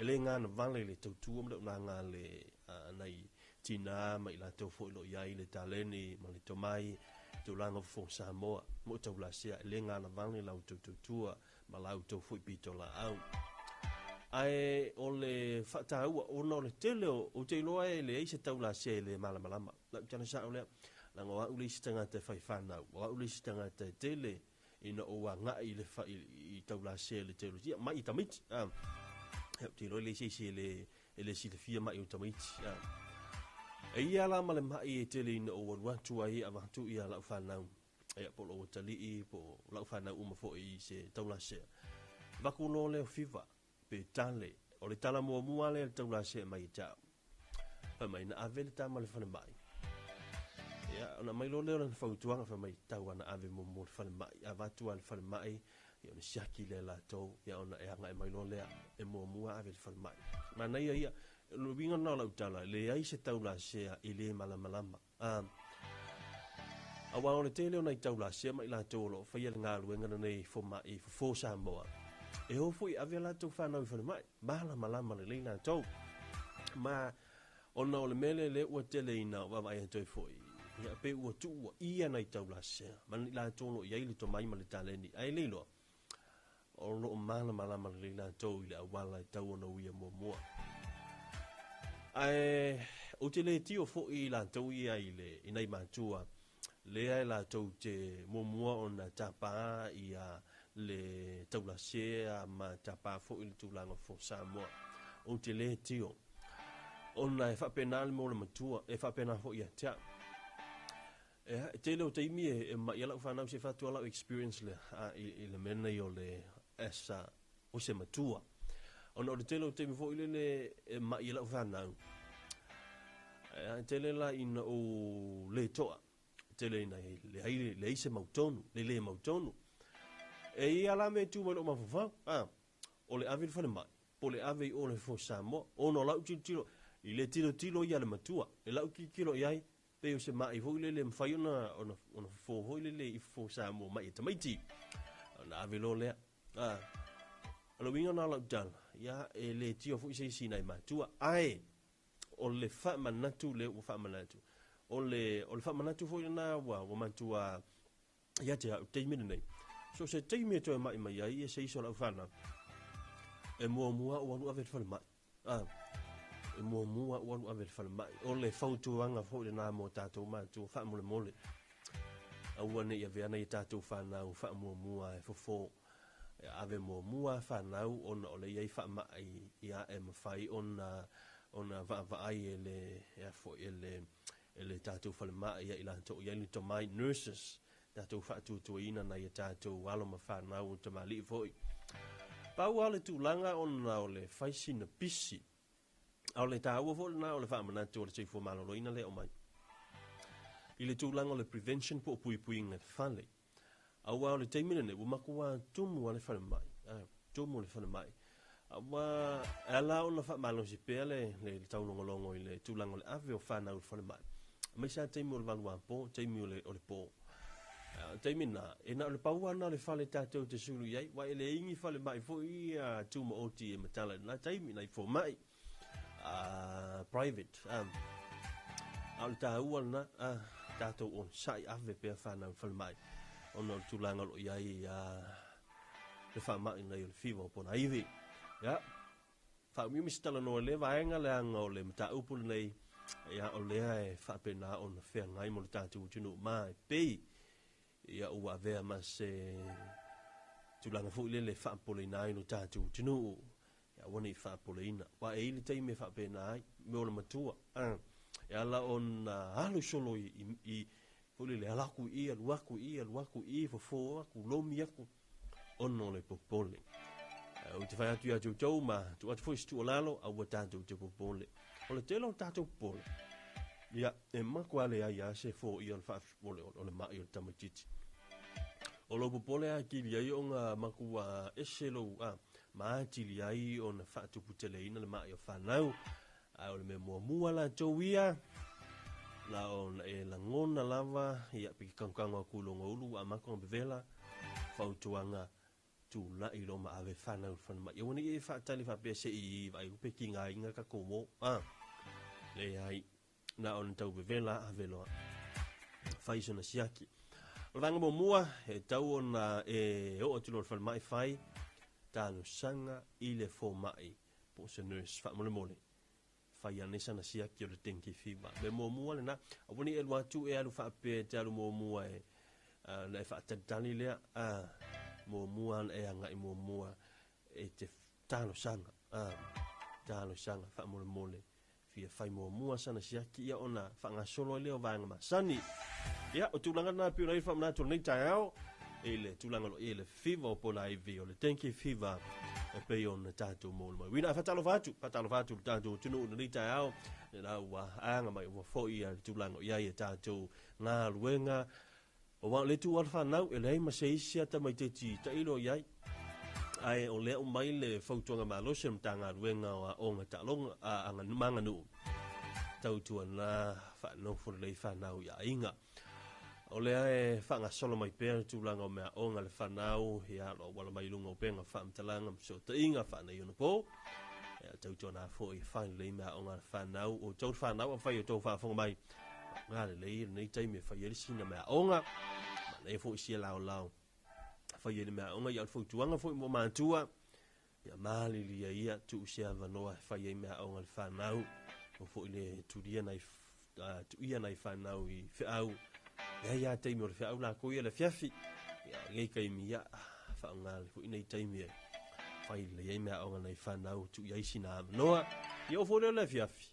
le gana vale le tautua ma le unaga le nai tina ma i latou foi lo iai le taleni ma le tomai tulaga fofo Samoa mo taulasia. E le gana vale lau tautua ma lau tau foi pito laau. Ae o le faataua ona o le tele o te iloa e leai se taulasia e le malamalama. Lau tala sao lea, leaga o au le isi tagata e fai fanau, o au le isi tagata e tele ina o agai i le i taulasia le tele. Ia mai i tamaiti. Ia te iloa le isi e le silafia mai o tamaiti. E ia la ma le mai e tele ina o alu atu ai avatu ia lau fanau. Ia po o lou atalii, po o lau fanau uma foi i se taulasia. Vaku loa lea o fiva, pe tale. O le tala muamua lea le taulasia mai e tau. Fai mai na ave le tama le falemai. Ia, ona mai loa lea o lana fautuaga, fai mai tau ana ave muamua le falemai. Avatu a le falemai, ia ona siaki lea latou, ia ona e agai mai loa lea, e muamua ave le falemai. Manaia ia, le uiga lena o lau tala, leai se taulasia i le malamalama. Aua o le tele o nai taulasia ma i latou o lo o faia le galuega lenei fomai fofo Samoa. E o foi ave latou fanau i falemai, malamalama lelei latou. Ma ona o le mele le ua tele ina o vaavaai atu ai foi. Ia pe ua tuua ia nai taulasia, ma i latou o lo o i ai le tomai ma le taleni. Ae le iloa, o lo o malamalama lelei latou i le auala e tau ona uia muamua. Ae ou te le tio foi i latou ia i le i nai matua, lea e latou te muamua ona tapa ia le taulasea ma tapa foi le tulaga fo Samoa. Ou te le tio. Ona e faapena le mo le matua, e faapena foi ia te au. E tele o taimi e mai lau fanau se fatua lau experience lea i le mea nei o le esa o se matua. Ona o le tele o taimi foi lele e mai lau fanau. E tele la ina o le toa. Tele ina le ai le ai se mautonu, le le mautonu. E ia la me tu mai lo mafafau. O le ave le falemai, po le ave i o le fo Samoa. Ona o lau tilotilo, i le tilotilo ia le matua. E lau tilotilo i ai, pe o se mai foi lele mawhai ona fofo foi lele i fofo Samoa mai e tamaiti. Ona ave lo lea. O le uiga na lau tala, ia e le tio foi se isi nai matua. Ae, o le faamanatu le ua faamanatu. O le faamanatu foi lena ua matua ia te au taimi lenei. So se taimi e toe mai mai ai e se iso lau fanau. E muamua ua alu ave le falemai. E muamua ua alu ave le falemai. O le fautuaga foi lena mo tatou matua faamolemole. Aua ne i aveana i tatou fanau faamuamua e fofo. E ave muamua fanau ona o le iai faamai ia e mafai ona vaavaai e le e foi e le tatou falemai ia i latou i ai le tomai nurses tatou faatuatuaina nai a tatou alo ma fanau o tamalii foi. Pau lava le tulaga ona o le fai sina pisi. A o le taua foi lena o le faamanatu o le soifua maloloina lea o mai. I le tulaga o le prevention po o puipuiga i le fale. Aua o le taimi lenei ua matua tumu a le falemai. Tumu le falemai. Ua e ala ona faamalosi pea le le taulogologo i le tulaga o le ave o fanau i le falemai. Aemaise lava taimi o le valuapo, taimi o le o le po. O le taimi lena, e na o le pau lava lena o le fale tatou te sulu i ai, aua e leai ni falemai foi ia tumaoti e matala i lena taimi, nai fomai private. A o le taua lena, tatou onosai ave pea fanau i le falemai, ona o le tulaga o lo o i ai le faamai nei o le fiva o Ponaivi. Ia, faaumiumi se talanoa i lea vaega leaga o le mataupu lenei, ia, o lea e faapena ona feagai mo le tatou atunuu ma e pei, ia, ua avea ma se tulaga foi lele e faapopoleina ai lo tatou atunuu. Ia, aua ne i faapopoleina. Aua e i ai le taimi e faapena ai, mea o le matua, e ala ona alu solo i, i, i foi lele, ala aku i i, alu aku i i, alu aku i i, fofo aku, lomi aku, ona o le popole. Ou te fai atu ia te outou ma tuu atu foi se tuualalo, aua tatou te popole. O le tele o le tatou popole, ia, e matua leai lava se foia o le o le, o le mai o le tamaitiiti. O lou popole atili ai ona matua ese lou, a, ma atili ai ona faatuputeleina le mai o fanau. Ae o le mea muamua latou ia, na ona e lagona lava, ia, pe ke kangokanga aku i loga ulu, ua amata ona vevela, fautuaga, tulai loa ma ave fanau i le falemai. Aua ne i e faatali faapea se i vaai atu pe tigaina tatou uo. A, leai, na ona tau vevela ave loa. Fai sona siaki. O le vaega muamua, e tau ona e oo atu loa i le falemai fai talosaga i le fomai po o se nurse faamolemole. Fai ane sana siaki o le dengue fever. Mea muamua lena, aua ne i alu atu e alu faapea e te alu muamua e ona e faatalitali lea, a, muamua ona e agai muamua e te talosaga, a, talosaga faamolemole fia fai muamua sana siaki ia ona faagasolo ai lea o vaega masani. Ia, o tulaga lena e pei ona i ai le faamanatu o lenei taeao i le tulaga o lo o i ai le fever o Ponaivi, o le dengue fever e pei ona tatou maua mai. Uina, faatalofa atu, faatalofa atu i le tatou atunuu i lenei taeao, lena ua aga mai ua foi le tulaga o i ai a tatou galuega. Aua o le tuu lava le fanau, e leai ma se isi a tamaitiiti tailo i ai. Ae o lea ua mai le fautuaga malosi a le Matagaluega o Aoga Taaloga, a, ma Aganuu, tautuana faanofo lelei fanau i aiga. O lea e faagasolo mai pea le tulaga o meaaoga a le fanau, ia, o lo o auala mai i luga o upega faamatalaga ma fesootaiga faaneionapo. Ia, tautuana foi e fai lelei meaaoga a le fanau, o outou le fanau afai o outou faafofoga mai, faaaoga lelei lenei taimi e fai ai le sina meaaoga, manaia foi sia laolao fai ai le meaaoga. Ia, o le fautuaga foi mo matua, ia malilia ia tuu se avanoa e fai ai meaaoga a le fanau, o foi le tulia nai tuia nai fanau i feau. Leai lava taimi o le feau latou ia le afiafi. Ia, o lenei taimi, ia, faaaoga le foi nei taimi e fai lelei ai meaaoga nai fanau, tuu i ai sina avanoa. Ia, oo foi lea o le afiafi,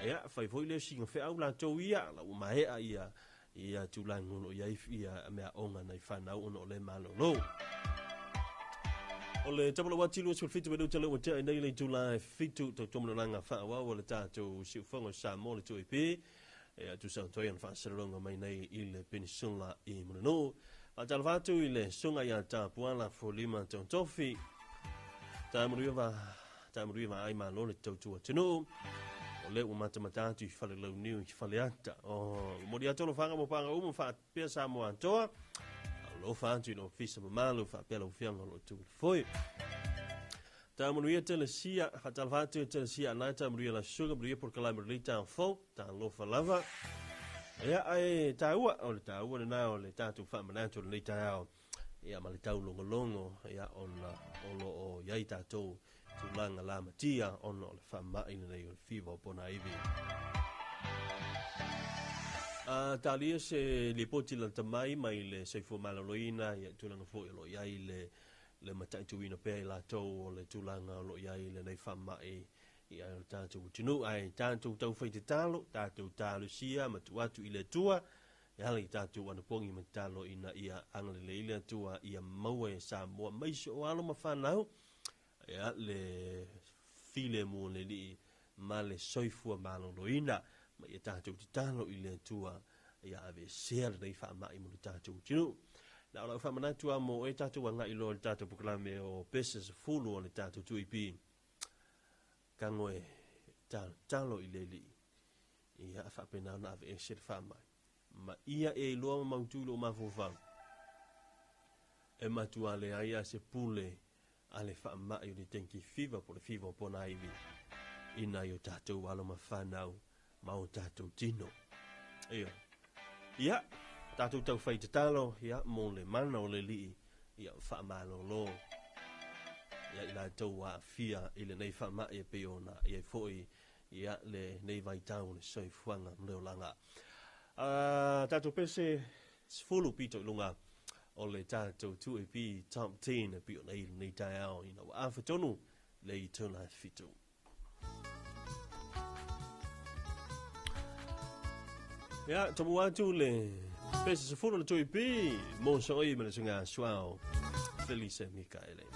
ia, fai foi lea o sina feau latou ia, la ua maea ia ia tulaga o lo o i ai ia meaaoga nai fanau ona o lea e malolo. O le tamalou ati 27 minute lea ua tea ai nei le itula e 7 tautomanalaga faaauau o le tatou siufogo o Samoa le 2AP e atu sa toi ona faasalalauga mai nei i le Peninsula i Mulinuu. Faatalofa atu i le susuga ia Tapuala Folima Totofi. Tamulia va tamulia va ai malo le tautua atunuu. O lea ua matamata atu i Falelauniu i Faleata. O momoli atu alofaga mo paga uma faapea Samoa atoa. Alofa atu i le ofisa mamalu faapea lau afioga o lo o tu i le foe. Tamulia Telesia, faatalofa atu i Telesia anai tamulia la susuga, manuia polokalame o lenei taeao fou, talofa lava. Ia, ae taua, o le taua lena o le tatou faamanatu o lenei taeao, ia ma le taulogologo, ia ona o lo o i ai tatou tulaga lamatia ona o le faamai lenei o le fiva o Ponaivi. A talia se lipoti lata mai mai le soifua maloloina, ia tulaga foi o lo o i ai le le mataituina pea i latou o le tulaga o lo o i ai lenei faamai i ai o le tatou atunuu. Ae tatou taufai tatalo, tatou talosia ma tuu atu i le Atua e ala i tatou anapogi ma tatalo ina ia agalelei le Atua ia maua e Samoa maise o alo ma fanau ia le filemu o le Alii ma le soifua maloloina ma ia tatou tatalo i le Atua ia aveesea lenei faamai mo le tatou atunuu. Na o lau faamanatu a mo e tatou agaʻi loa le tatou pokalame o pese sefulu o le tatou 2EP. Tago e talotalo i le Alii, ia faapena ona aveese le faamai. Ma ia e iloa ma mautu i lou mafaufau, e matua leai a se pule a le faamai o le dengue fever po o le fiva o ponaivi i nai o tatou alo ma fanau ma o tatou tino. Io. Ia, tatou taufai tatalo, ia, mo le mana o le Alii, ia, faamalolo ia i latou ua aafia i lenei faamai e pei ona i ai foi ia lenei vaitau o le soifuaga ma le olaga. Tatou pese 10 pito i luga o le tatou 2AP Top 10 e pei ona i lenei taeao ina ua afa tonu le itula e 7. Ia, tomu atu le pese 10 le 2AP mo so'i ma le suga suao Felice Mikaele.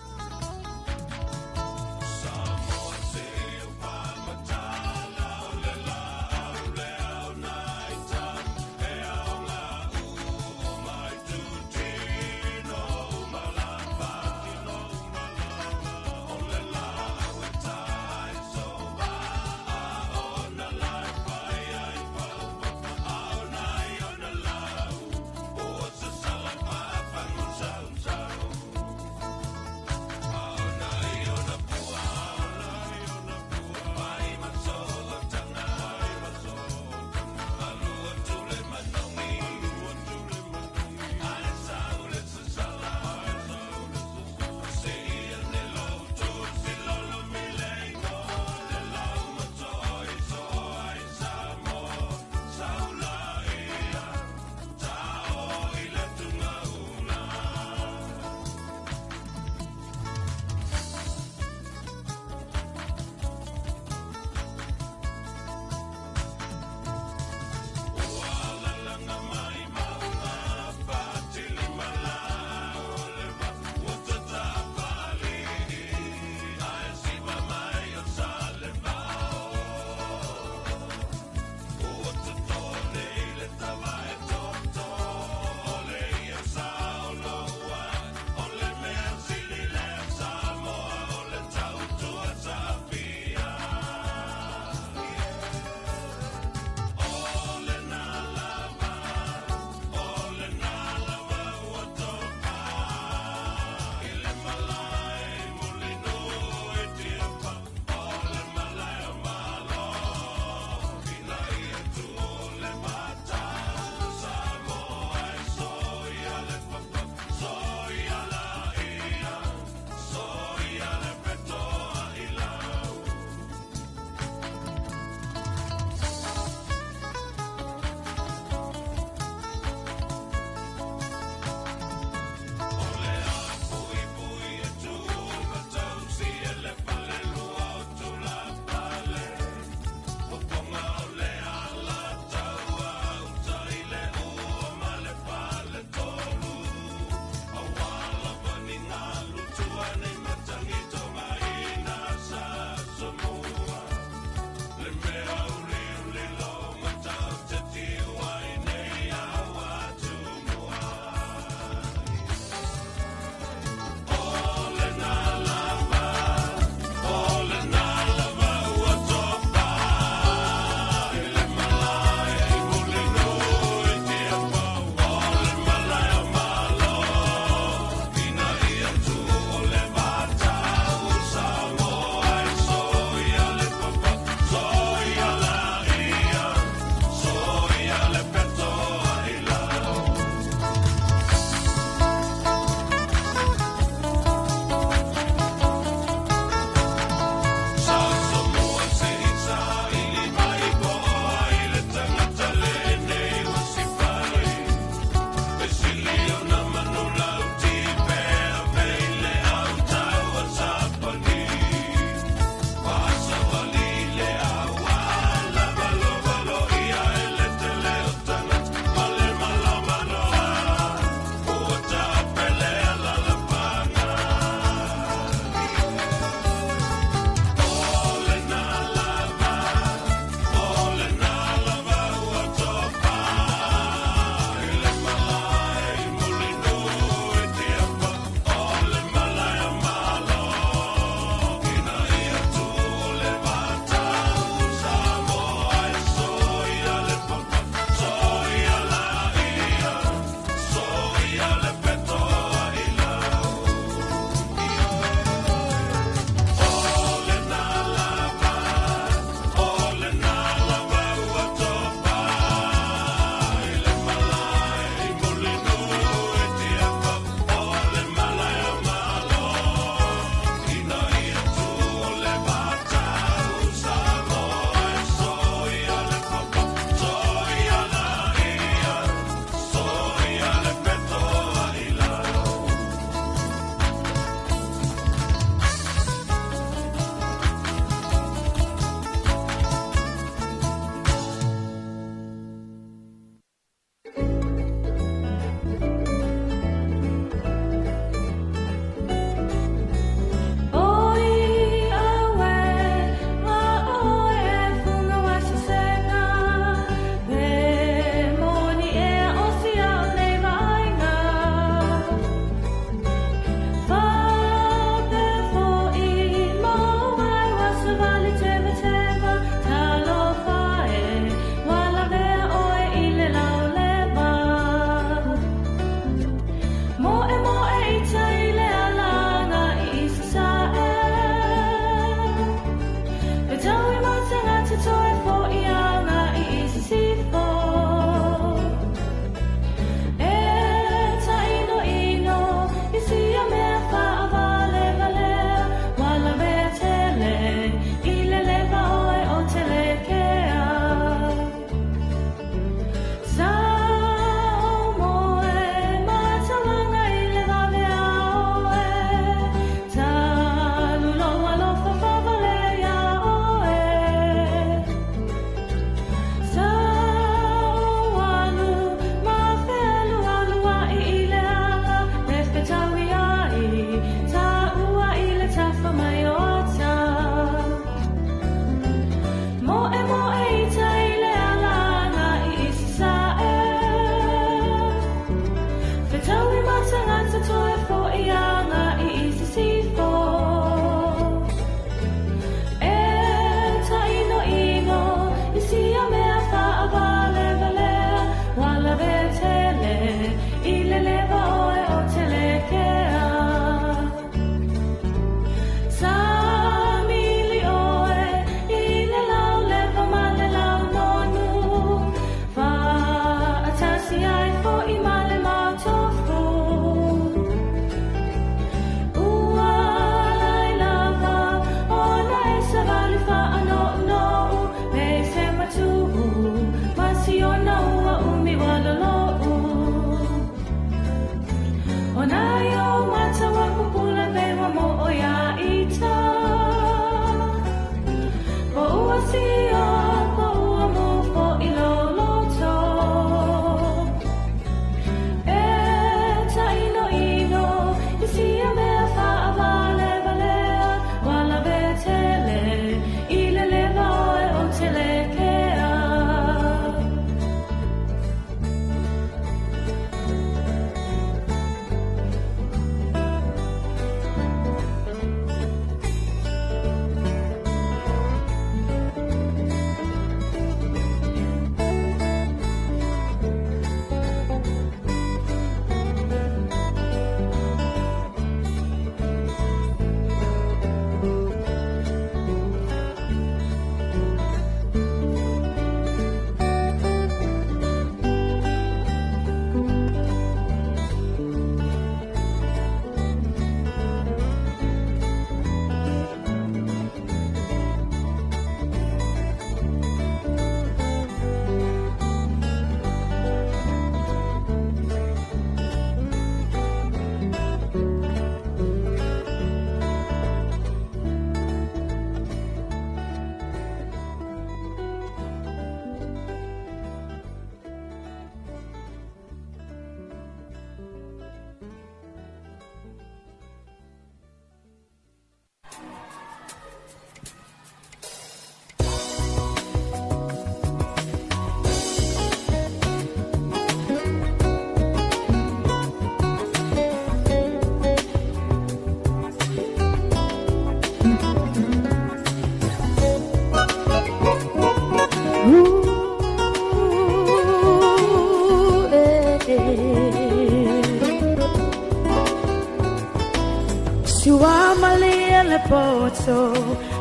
le poto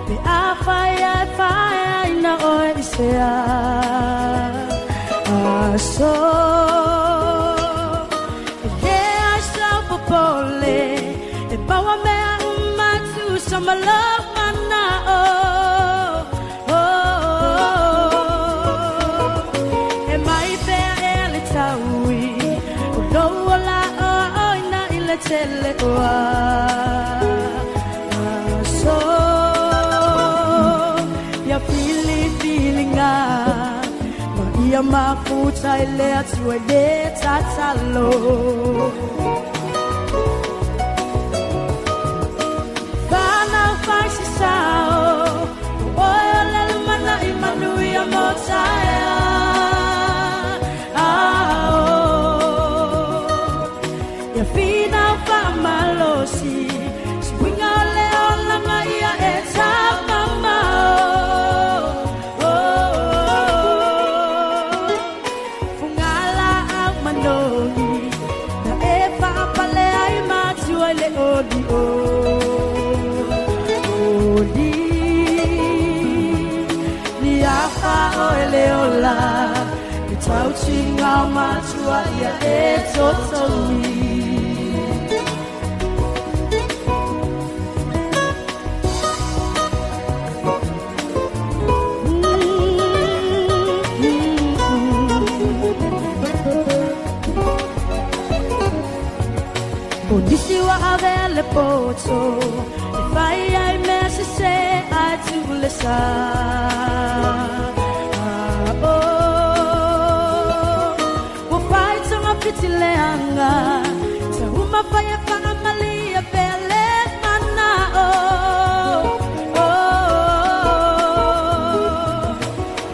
pe afai ai fai ai na oe i se aso e le ai sau popole e paua mea umatu sa malo mana o e mai pea e le taui o lou ola o ina i le tele oa aso ia filifilinga ma ia mafuta i le atua i le tatalo. Whanau whai se sao, o oe o le lumana i manuia mo taea. Ao, ia whina whamalosi, si winga o le olanga ia e tamamao. Fungala au manogi, na e whaapale ai matua i le oli o. Oli, ni afa o e le ola, le tautinga o matua ia e totogi. O nisi wa ave le poto, e fai ai mea se se ai tu le sa. O, ua fai tonga fiti le anga, ta uma fai e whangamalia pea le mana o.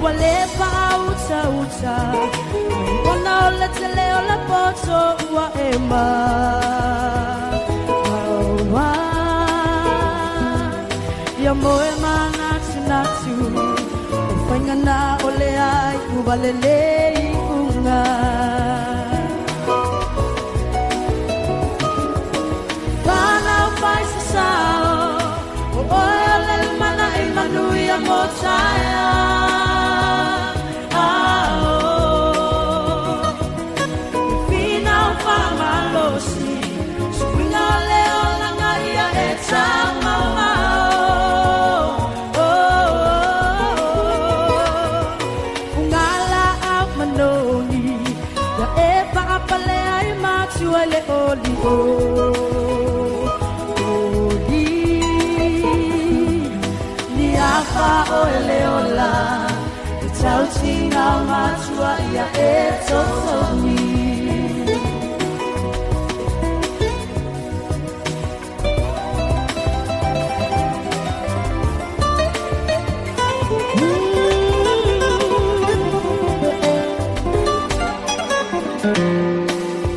Ua le pa uta uta, mai ona o le tele o le poto ua e ma. Ia moe manatu natu, o whainga na o le ai uwalele i unga. Whanau whai se sao, o oe o le mana i manuia mo taea. Ao, whina o whamalosi, suinga o le olanga ia e tamamao. Fungala au manogi, ia e whaapale ai matua le oli o. Oli, ni afa o e le ola, te tautinga o matua ia e totogi.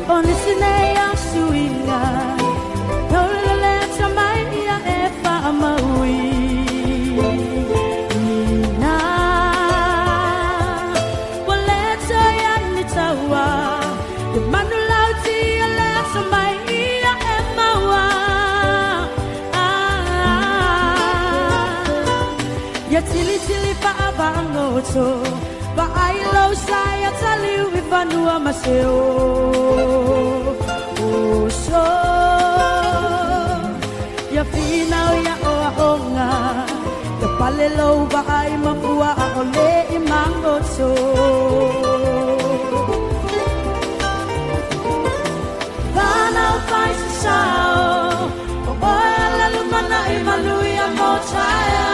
O nisi nei a suinga, taurele le tamai ia e whaamaui. Ina, ua le toi ai ni taua, te manu lauti a le tamai ia e maua. Ia tili tili whaavangoto, wa ai lau sai a taliu i whanua maseo. Oso, ia whina o ia oa onga, ia pale lau wa ai mafua a ole i mangoto. Whanau whai se sao, o oe a le lumana i manuia mo taea.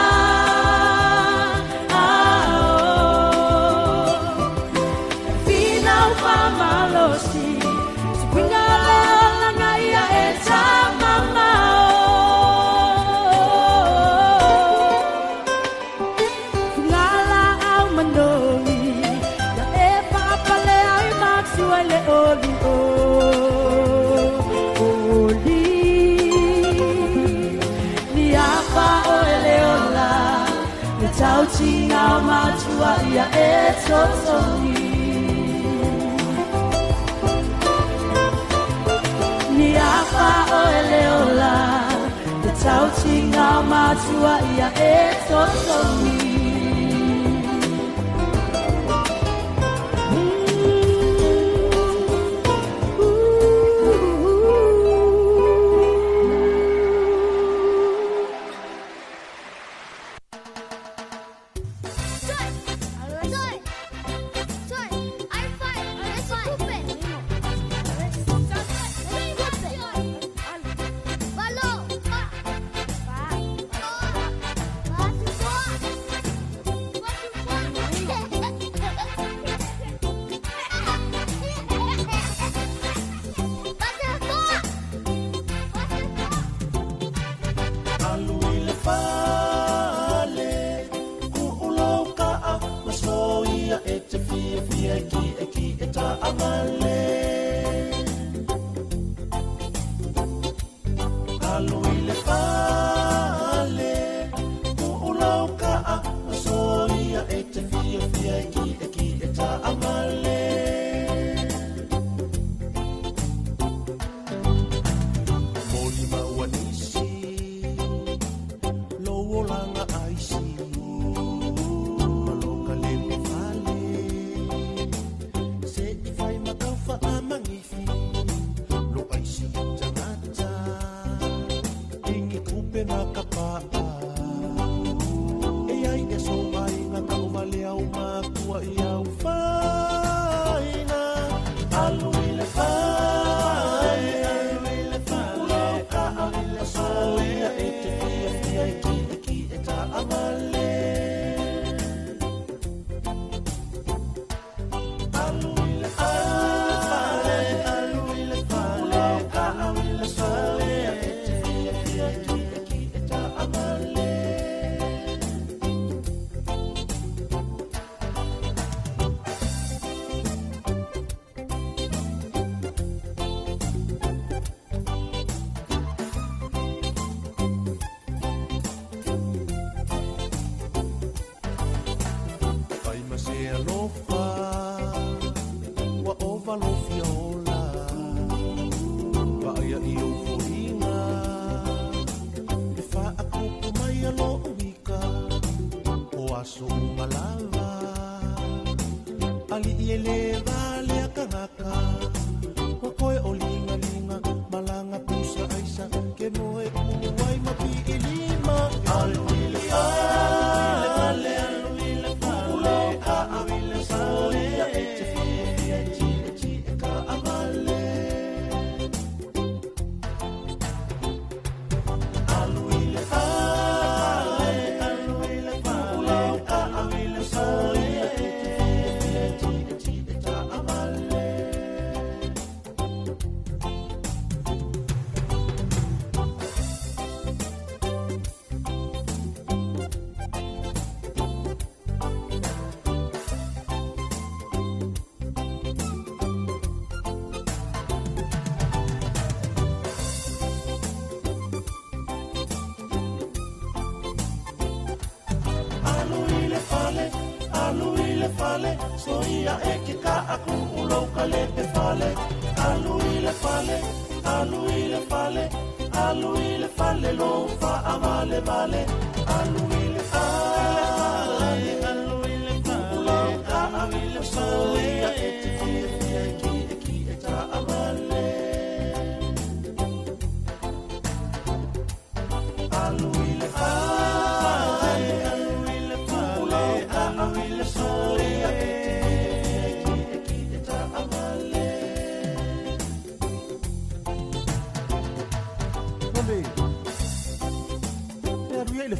Malosi, si winga le olanga ia e tamamao. Fungala au manogi, ia e whaapale ai matua i le oli o. Oli, ni apa o e le ola, le tautinga o matua ia e totogi. Ni apa o e le ola, te tautinga o Matua ia e totogi.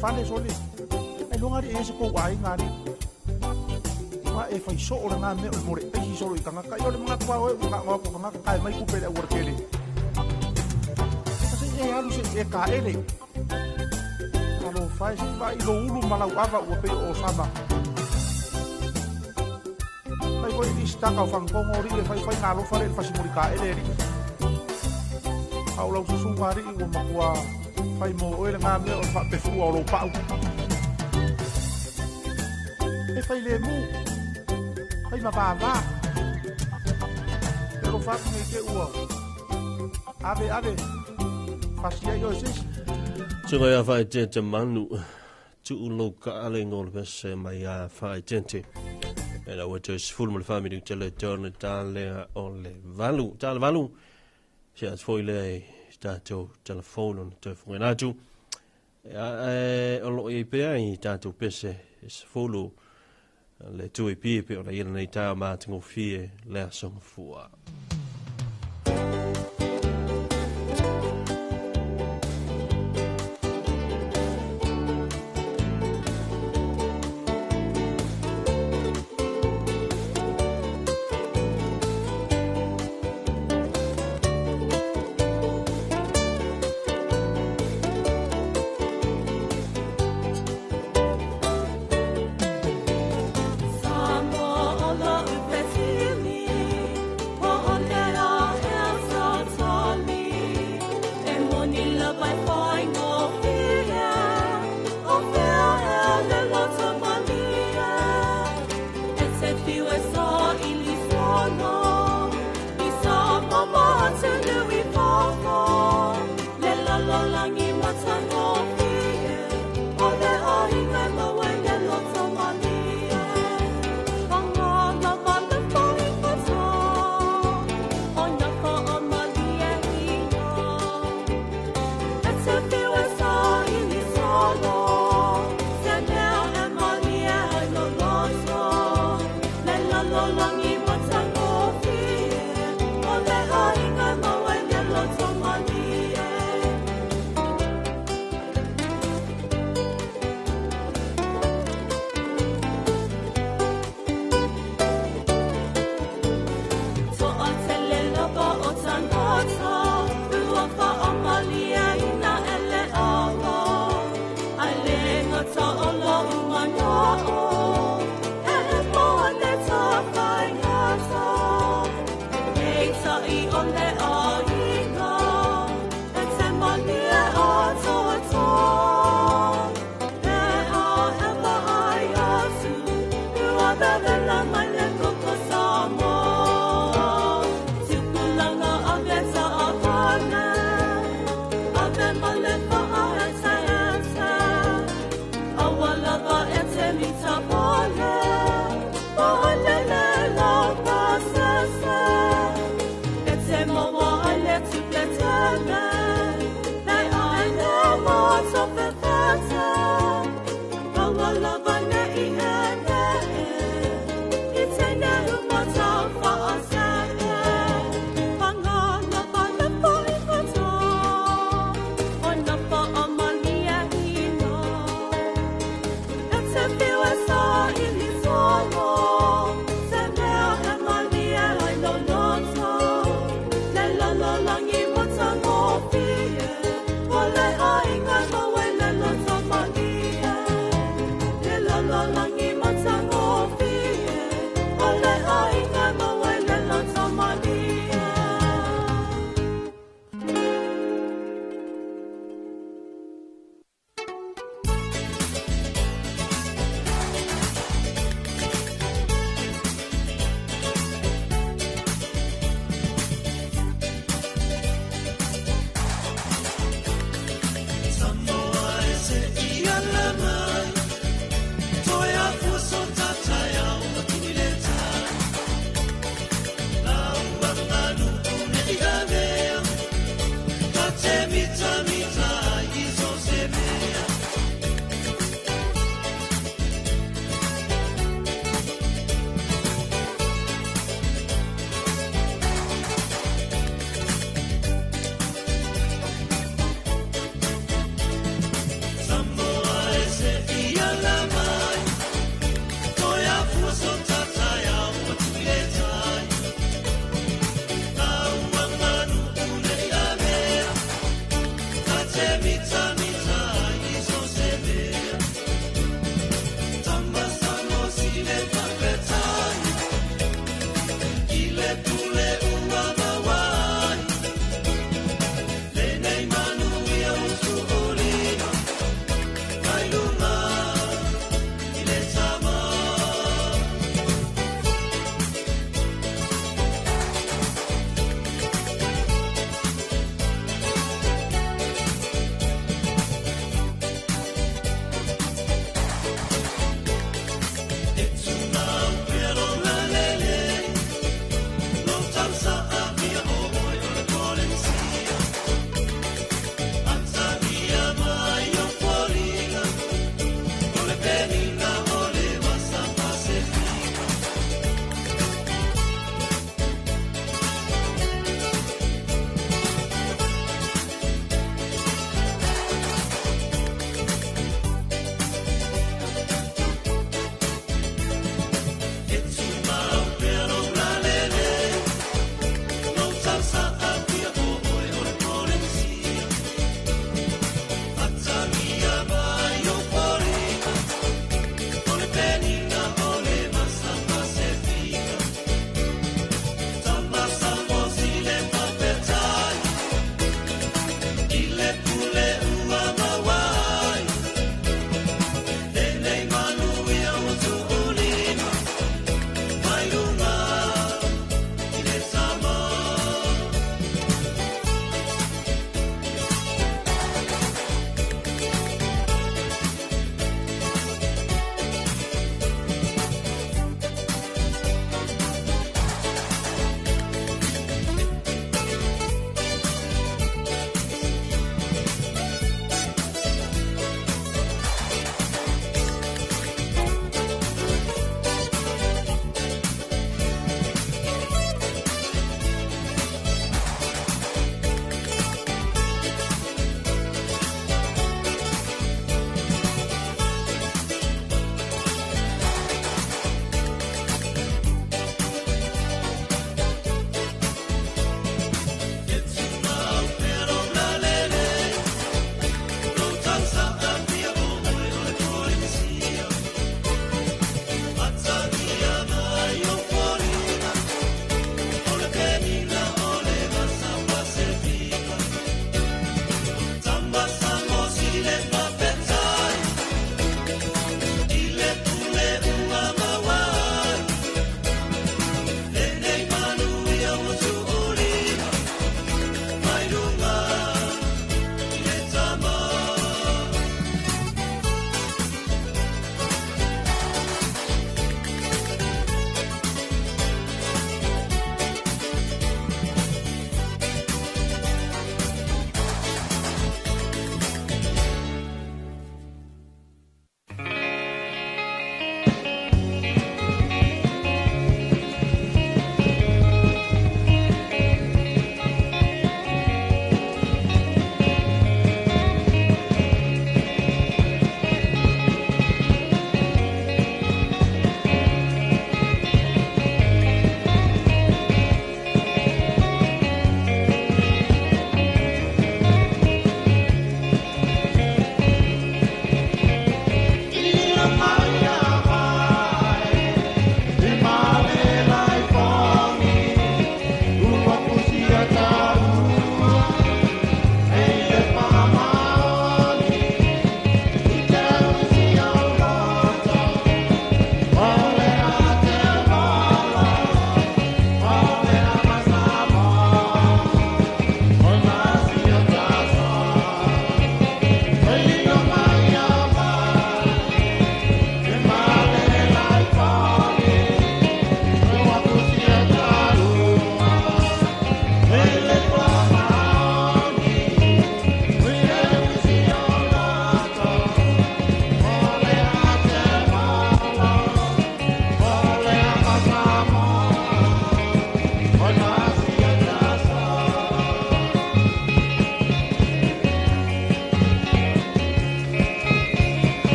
Fale sole ai longa ri e se ko ai ngari wa e fai so o nga me o more ai solo i kanga kai o le mga kwa o nga ngo ko nga kai mai ku pele o kele se e alu se e ka ele alo fai se vai lo ulu malau ava o pe o sama ai ko i sta ka fang ko ngori le fai fai nga lo fale fasi muri ka ele ri au lau susu ngari o makua fai mo oe le ngā mea o le faapefua o lou pa'u. E fai lemu, fai mavāvā. E alofa atu nei te ua. Ave, ave, fasi ai oe se isi. Suga ia whaetete manu, tuu lau ka ale ngol pese mai ia whaetete. E la ua toe sefulu ma le fa minute le tona talea o le 8. Tale 8, se atu foi lea i tatou telefono na toe fugena atu. E, o loo i pea i tatou pese e 10 le tui pie pe o la ia nei tao mātagofie le aso gafua. Samoa o lou fesili, po o le a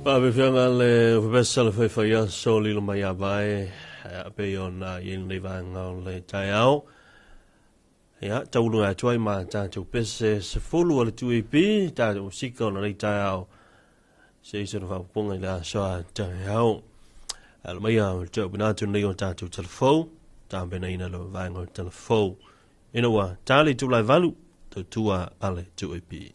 Faafefiaga le ofepesa le faifai aso lilo mai avae a pe ona i lenei vaega o le taeao. Ia, tauluga atu ai ma tatou pese 10 o le 2AP, tatou sika o lenei taeao. Se i sona faapopoga i le aso a taeao. Alo mai a o le tau atu nei o tatou telefou, tapenaina le vaega o le telefou. Ina ua tali tulai 8, tautua a le 2AP.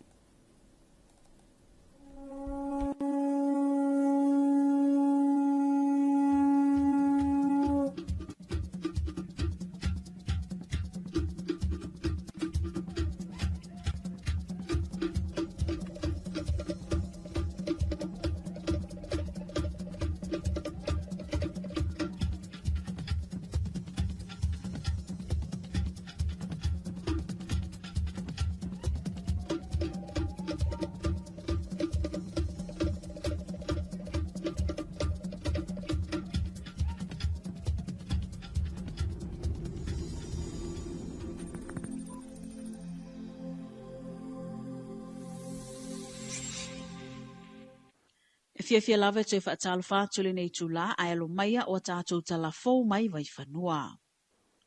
Fiafia lava e toe faatalofa atu lenei itulā ae alo maia o tatou talafou mai Vaifanua.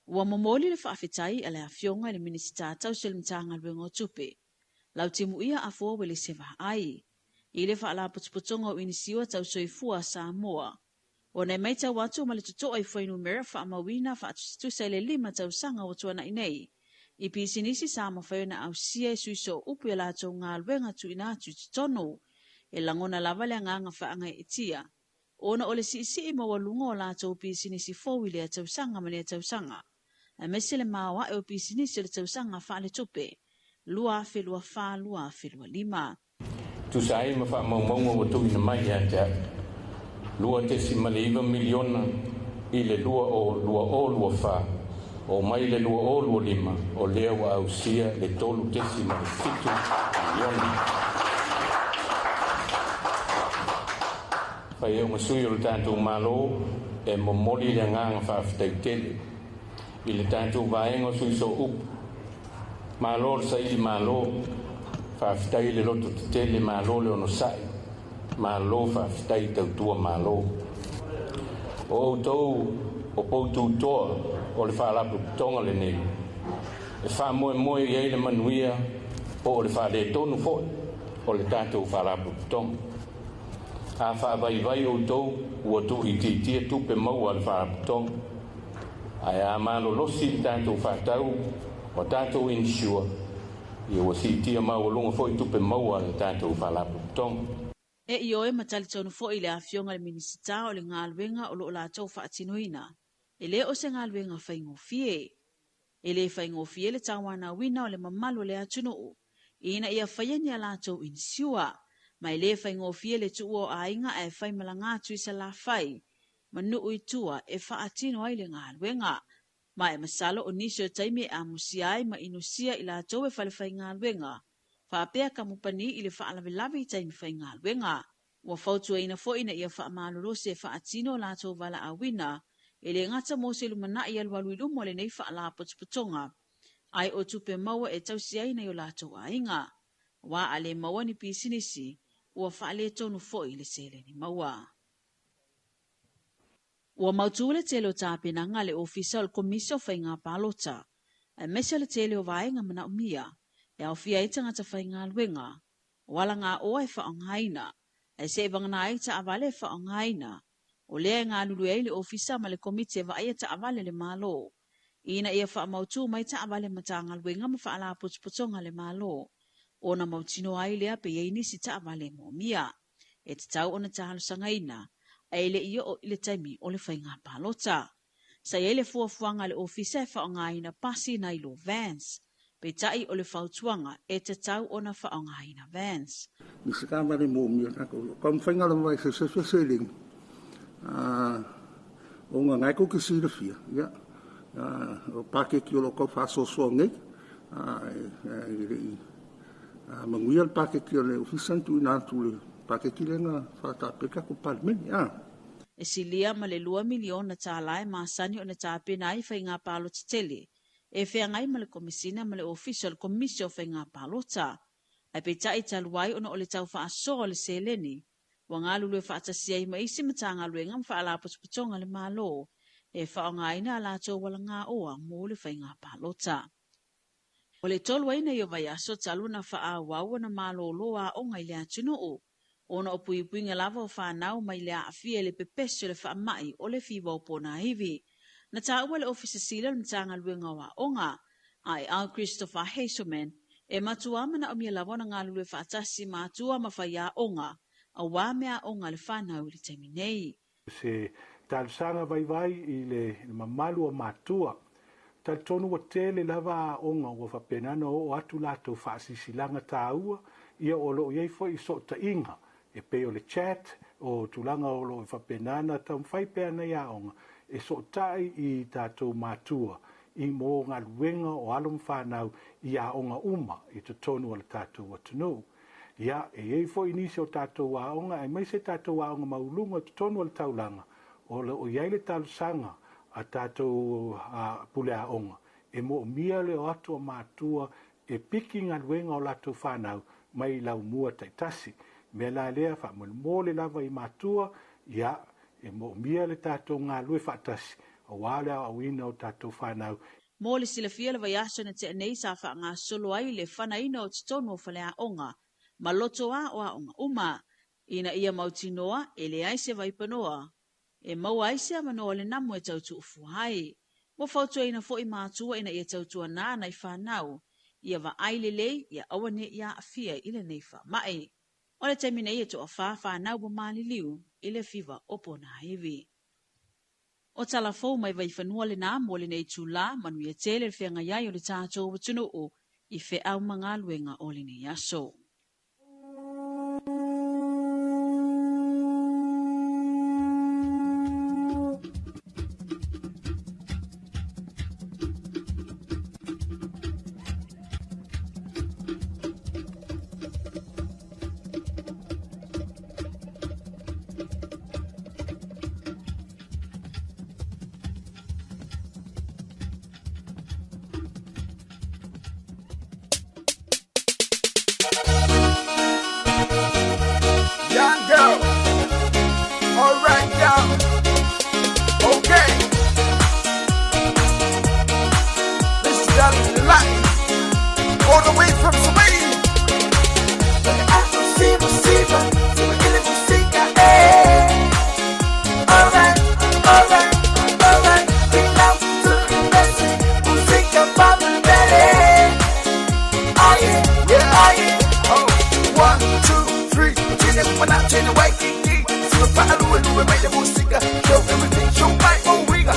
Ua momoli le faafetai a le afioga i le Minisita tausi o le Matagaluega o Tupe, Lautimuia Afoa Uelese Vaai, i le faalapotopotoga o Inisiua Tau Soifua Samoa, ona e matau atu ma le totoa i fuainumera faamauina faatusatusa i le 5 tausaga ua tuanai nei, i pisinisi sa mafai ona ausia e suiso upu i a latou galuega tuuina atu i totonu, e lagona lava le agaga faagaeetia, ona o le siisii maualuga o latou pisinisi fou i lea tausaga ma lea tausaga, aemaise le maoae o pisinisi o le tausaga faaletupe 2024/2025. Tusa ai ma faamaumauga ua tuuina mai ia te au, 2.9 miliona i le 2024, o mai le 2025, o lea ua ausia le 3.7 miliona. Fai e sui o le tatou Malo e momoli le agaga faafetai tele i le tatou vaega o suiso upu. Malo le saili malo, faafetai le loto tetele, malo le onosai, malo faafetai tautua malo. O outou o poututoa o le faalapotopotoga lenei, e faamoemoe i ai le manuia po o le faaletonu foi o le tatou faalapotopotoga. A faavaivai outou ua tuuitiitia tupe maua a le faalapotopotoga, ae a malolosi le tatou faatau o tatou insure, ia ua siitia maualuga foi tupe maua a le tatou faalapotopotoga. E ioe ma talitonu foi le afioga i le Minisita o le galuega o loo latou faatinoina, e le o se galuega faigofie. E le faigofie le tauanauina o le mamalu o le atunuu, ina ia faia ni a latou inisiua, ma e le faigofie le tuua o aiga ae fai malaga atu i Salafai, ma nuu i tua e faatino ai le galuega. Ma e masalo o nisi o taimi e amusia ai ma inusia i latou e falefaigaluega, faapea kamupani i le faalavelave i taimi faigaluega. Ua fautuaina foi ina ia faamalolosi e faatino latou valaauina, e le gata mo se lumanai alualu i luma o lenei faalapotopotoga, ai o tupe maua e tausi ai nai o latou aiga. Wa a le maua ni pisinisi, ua faaletonu foi le seleni maua. Ua mautu le tele o tapenaga a le Ofisa o le Komisi o Faiga Palota, aemaise le tele o vaega manaomia, e aofia ai tagata faigaluega, o alagaoa e faaaogaina, ae seivagana ai taavale e faaaogaina, o lea e galulue ai le Ofisa ma le Komiti e vaaia taavale le Malo, ina ia faamautu mai taavale Matagaluega ma faalapotopotoga le Malo, ona mautinoa ai lea pe i ai nisi taavale moomia. E tatau ona talosagaina, ae le i oo i le taimi o le faiga palota. Sa i ai le fuafuaga a le Ofisa e faaaogaina pasi nai lo vans, peitai o le fautuaga e tatau ona faaaogaina vans. Ni se taavale moomia tatou. O taumafaiga lava e sesefe seleni, ona na e tou te silafia, ia, o paketi o loo tau faasoasoa nei, e le i manuia le paketi o le ofisa na tuuina atu le paketi lea na faatapea le tatou Palemene. E silia ma le 2 miliona tala e masani ona tapena ai faiga palota tele, e feagai ma le Komisina ma le Ofisa o le Komisi o Faiga Palota. Ae peitai talu ai ona o le tau faasoa o le seleni, Ua galulue faatasi ai ma isi Matagaluega ma Faalapotopotoga a le Malo e faaaogaina a latou alagaoa mo le faiga palota. O le 3 ai nei o vaiaso talu ona faaauau ona malōlō aoga i le atunuu, ona o puipuiga lava o fanau mai le aafia i le pepesi o le faamai o le fiva o ponaivi. Na taua le Ofisa Sili o le Matagaluega o Aoga, a.A. Christopher Hazelman, e matuā manaomia lava ona galulue faatasi matua ma faiaoga, auā meaaoga a le fanau i le taimi nei. Se talosaga vaivai i le mamalu o matua. Talitonu ua tele lava aoga ua faapena ona oo atu latou faasilasilaga taua, ia o lo o i ai foi sootaiga e pei o le chat, o tulaga o lo o faapena ona taumafai pea nei aoga e sootai i tatou matua i mo galuega o alo ma fanau i aoga uma i totonu o le tatou atunuu. Ia, e i ai foi nisi o tatou aoga, aemaise tatou aoga maualuluga i totonu o le taulaga, o lo o i ai le talosaga a tatou pule aoga e moomia le o atu o matua e piki galuega o latou fanau mai laumua taitasi. Mea la lea faamolemole lava i matua, ia, e moomia le tatou galulue faatasi auā le aoaoina o tatou fanau. Mo le silafia le vaiaso na tea nei sa faagasolo ai le fanaina o totonu o faleaoga ma lotoa o aoga uma, ina ia mautinoa e leai se vaipanoa e maua ai se avanoa o le namu e tau tuufua ai. Ua fautuaina foi matua ina ia tautuanā nai fanau, ia vaai lelei ia aua ne i aafia i lenei faamai. O le taimi nei e toafa fanau ua maliliu i le fiva o ponaivi. O tala fou mai Vaifanua lenā mo lenei itulā, manuia tele le feagai ai o le tatou atunuu i feau ma galuega o lenei aso. Young girl, all right, young, okay. This is the life, all the way from Sweden. Yeah, oh, 1, 2, 3. Show everything, show my own winger.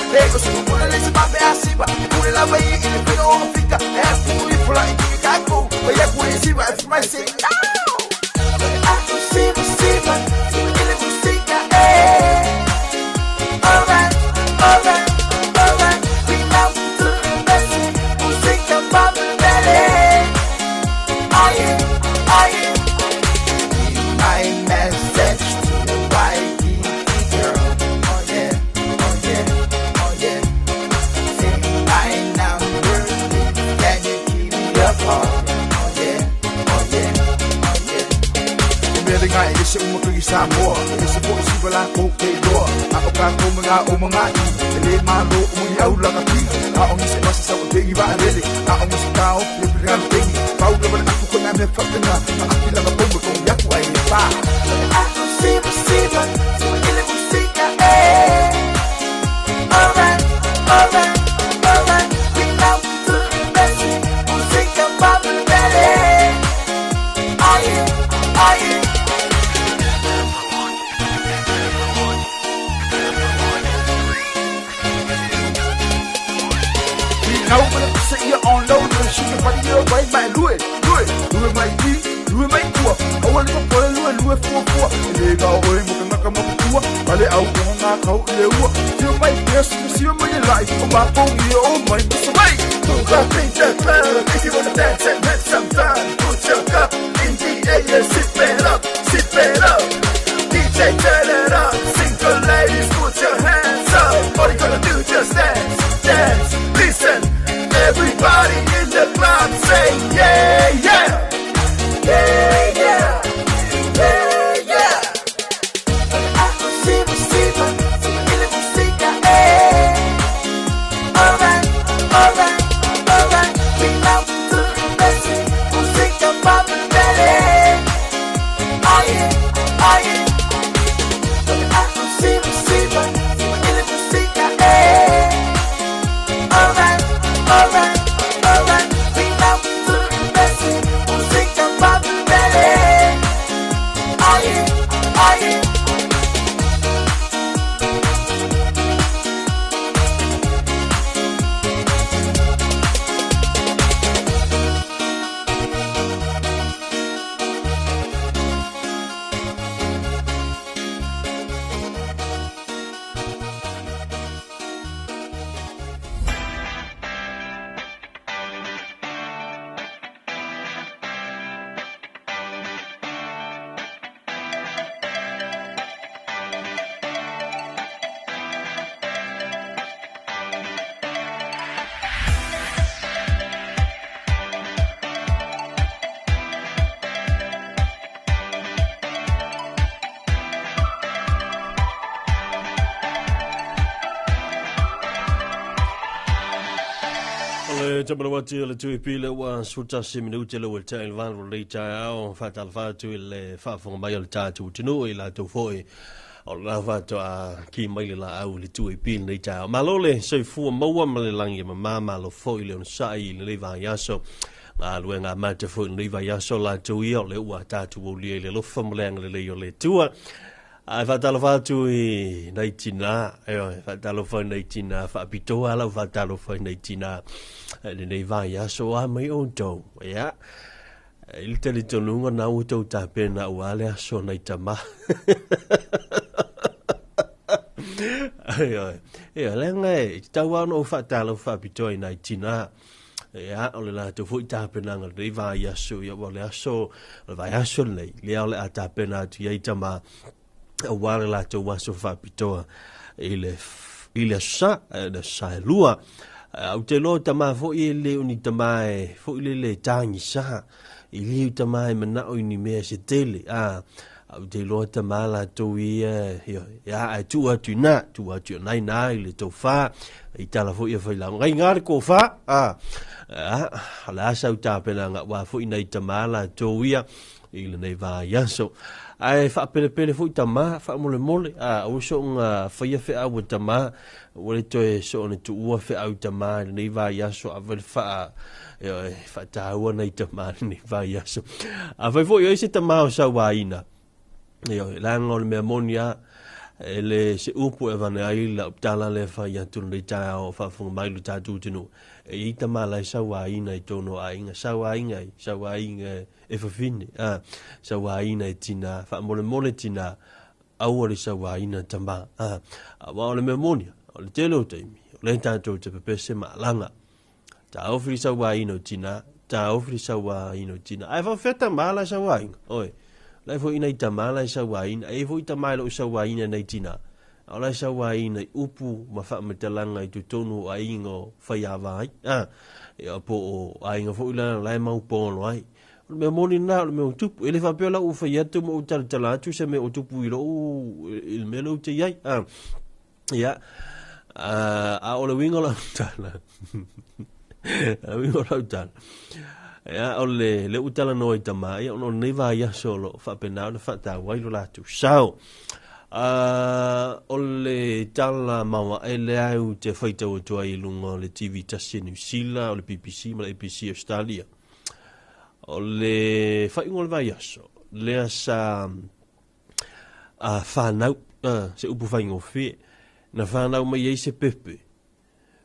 My message to the YPP girl. Oh yeah, oh yeah, oh yeah. Say my number, can you keep me apart? Oh yeah, oh yeah, oh yeah. Mele ngai e se uma kui Samoa, e se po si wala ko ke loa. A o ka ko mga o mga i, e le malo o mui au laka pi. A o ngise masa sa o tengi wa alele, a o ngise kao le pira tengi. Pau le wana aku ko ngā mea whapena, a aki langa pomba ko yaku ai e wha. Now when I say you're on low, she can find your way, my Louis, Louis, Louis, my D, Louis, my Kua. I want to go Louis, Louis, 4 4. And they go away, Mokanaka, Mokua, Bale out on our coat, Lua. Feel my best, see my life, on my phone, oh my, Mr. Wait. Up in the club, if you wanna dance and have some fun, put your cup in the air, sip it up, sip it up. DJ, turn it up, single ladies, put your hands up. All you gonna do, just dance, dance, listen. Everybody in the club say yeah, yeah, yeah, yeah, yeah, yeah. ai. O le tamana atu o le tui pile ua 11 minute le ua tai le valu le taeao faatalofa atu i le faafofoga mai o le tatou atunuu i latou foi o le faatoa ki mai le laau i le tui pile nei taeao. Malo le soifua maua ma le lagi e mamā, malo foi le onosai i lenei vaiaso. Galuega amata foi i lenei vaiaso latou ia o le ua tatou aulia i le alofa ma le agalelei o le Atua. Ae faatalofa atu i nai tinā, ioe, faatalofa i nai tinā, faapitoa lau faatalofa i nai tinā i lenei vaiaso a mai outou. Ia, i le talitonuga na ua tou tapena aua le aso nai tamā. Ioe, ia, leaga e tatau lava ona ou faatalofa faapitoa i nai tinā. Ia, o le latou foi tapenaga lenei vaiaso, ia, ua o le aso, o le vaiaso lenei, lea o le a tapena atu i ai tamā, aua le latou aso faapitoa i le, i le aso Sa, le aso Sa e lua. Ou te iloa o tamā foi e le o ni tamā e foi lele e tagisa, i le o tamā e manao i ni mea se tele, a, ou te iloa tamā latou ia, ia, ia, ae tuu atu i ina, tuu atu i ona ina i le tofa, i tala foi e whai lau. Ngai ngā le kōwhā, a, a, o le asa u tāpena ngā wā foi nei tamā latou ia i lenei vaiaso. Ae whaapelepele foi tamā, whaamolemole, a, aua so ngā whaia wheau o tamā, ua le toe so o ne tuua wheau tamā i lenei vaiaso, a wale whaa, e, whaatāua nei tamā i lenei vaiaso. A whai foi oi se tamā o sauaina, Ioe, leaga o le mea moni a, e le se upu e avane ai lau tala lea fai atu lenei taeao o faafofoga mai lo tatou atunuu. E i ai tama la e sauaina i tonu o aiga, sauaina ai, sauaina e fafine, a, sauaina e tina, faamolemole tina, aua le sauaina tama, a. Aua o le mea moni a, o le tele o taimi, o lea tatou te pepese ma alaga. Taofi le sauaina o tina, taofi le sauaina o tina. Ae faapefea tama la e sauaina, oe. La e foi nai tama la e sauaina, e i ai foi tama e le o sauaina nai tina. A o la e sauaina i upu ma faamatalaga i totonu o aiga o faiava ai. A, ia po o aiga foi la, la e maupolo ai. O le mea moni lena, o le mea o tupu. E le faapea la ua fai atu ma ou talatala atu se mea o tupu i lou, i le mea lea ou te i ai. A, ia, a o le uiga o lau tala, le uiga o lau tala, ia, o le, le ua talanoa i tamā, ia, ona o lenei vaiaso o lo o faapena ona faataua ai lo latou sao. O le tala maoae lea ou te faitau atu ai i luga o le TV tasi a Niu Sila, o le BBC ma le ABC Australia. O le faaiuga o le vaiaso, lea sa a whanau, a, se upu faigofie, na whanau mai ai se pepe.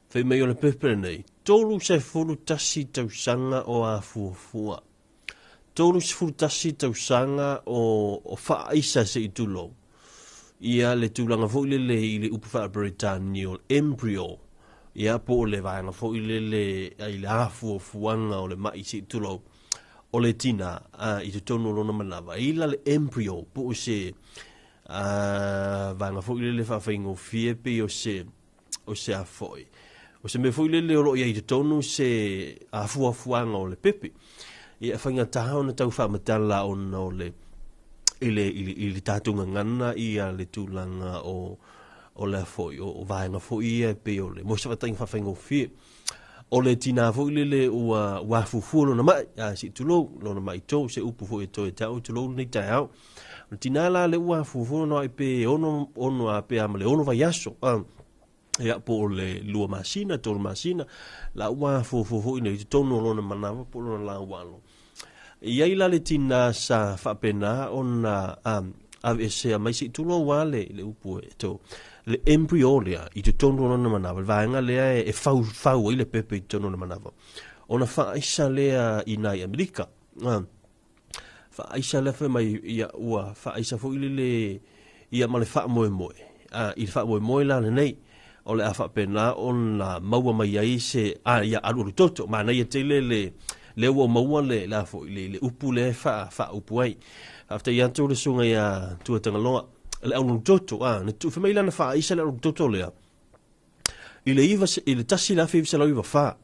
Fai mai o le pepe lenei, 31 tausaga o afuafua. 31 tausaga o, o faaisa se i tulou. Ia le tulaga foi lele i le upu faa-Peretania o le embryo, ia po o le vaega foi lele i le afuafuaga o le mai se i tulou. O le tina, a, i totonu o lona manava, e ila le embryo, po o se a, vaega foi lele faafaigofie pei o se, o se a foi. O se mea foi lele o loo i ai i totonu se afuafuaga o le pepe. Ia, e faigata ona tau faamatala ona o le, i le, i le, i le tatou gagana ia le tulaga o, o le a foi, o, o vaega foi ia e pei o le, mo se faataitaiga faafaigofie. O le tinā foi lele ua, ua afuafua lona mai, a se i tulou, lona mai tou, se upu foi e toe taua, tulou lenei taeao. O le tinā la le ua afuafua lona mai pe ono, ono a pe a ma le ono vaiaso, a, ia, po o le 2 masina, 3 masina, la ua afuafua foi nei i totonu o lona manava po o lona laualo. E i ai la le tinā sa faapena ona aveesea mai, se i tulou lava le, le upu e to, le embryo lea i totonu o lona manava, le vaega lea e fau, fau ai le pepe i totonu o lona manava, ona faaisa lea i nai Amerika. Faaisa lea fai mai, ia, ua faaisa foi lele ia ma le faamoemoe. I le faamoemoe la lenei, o le a faapena ona maua mai ai se, ia, alualu toto. Manaia tele le, lea ua maua le, la foi, le, le upu lea e faa, faaupu ai. Faafetai atu le susuga ia Tuatagaloa. Le alualu toto, na tuu fai mai lana faaisa le alualu toto lea, i le iva, i le 1994.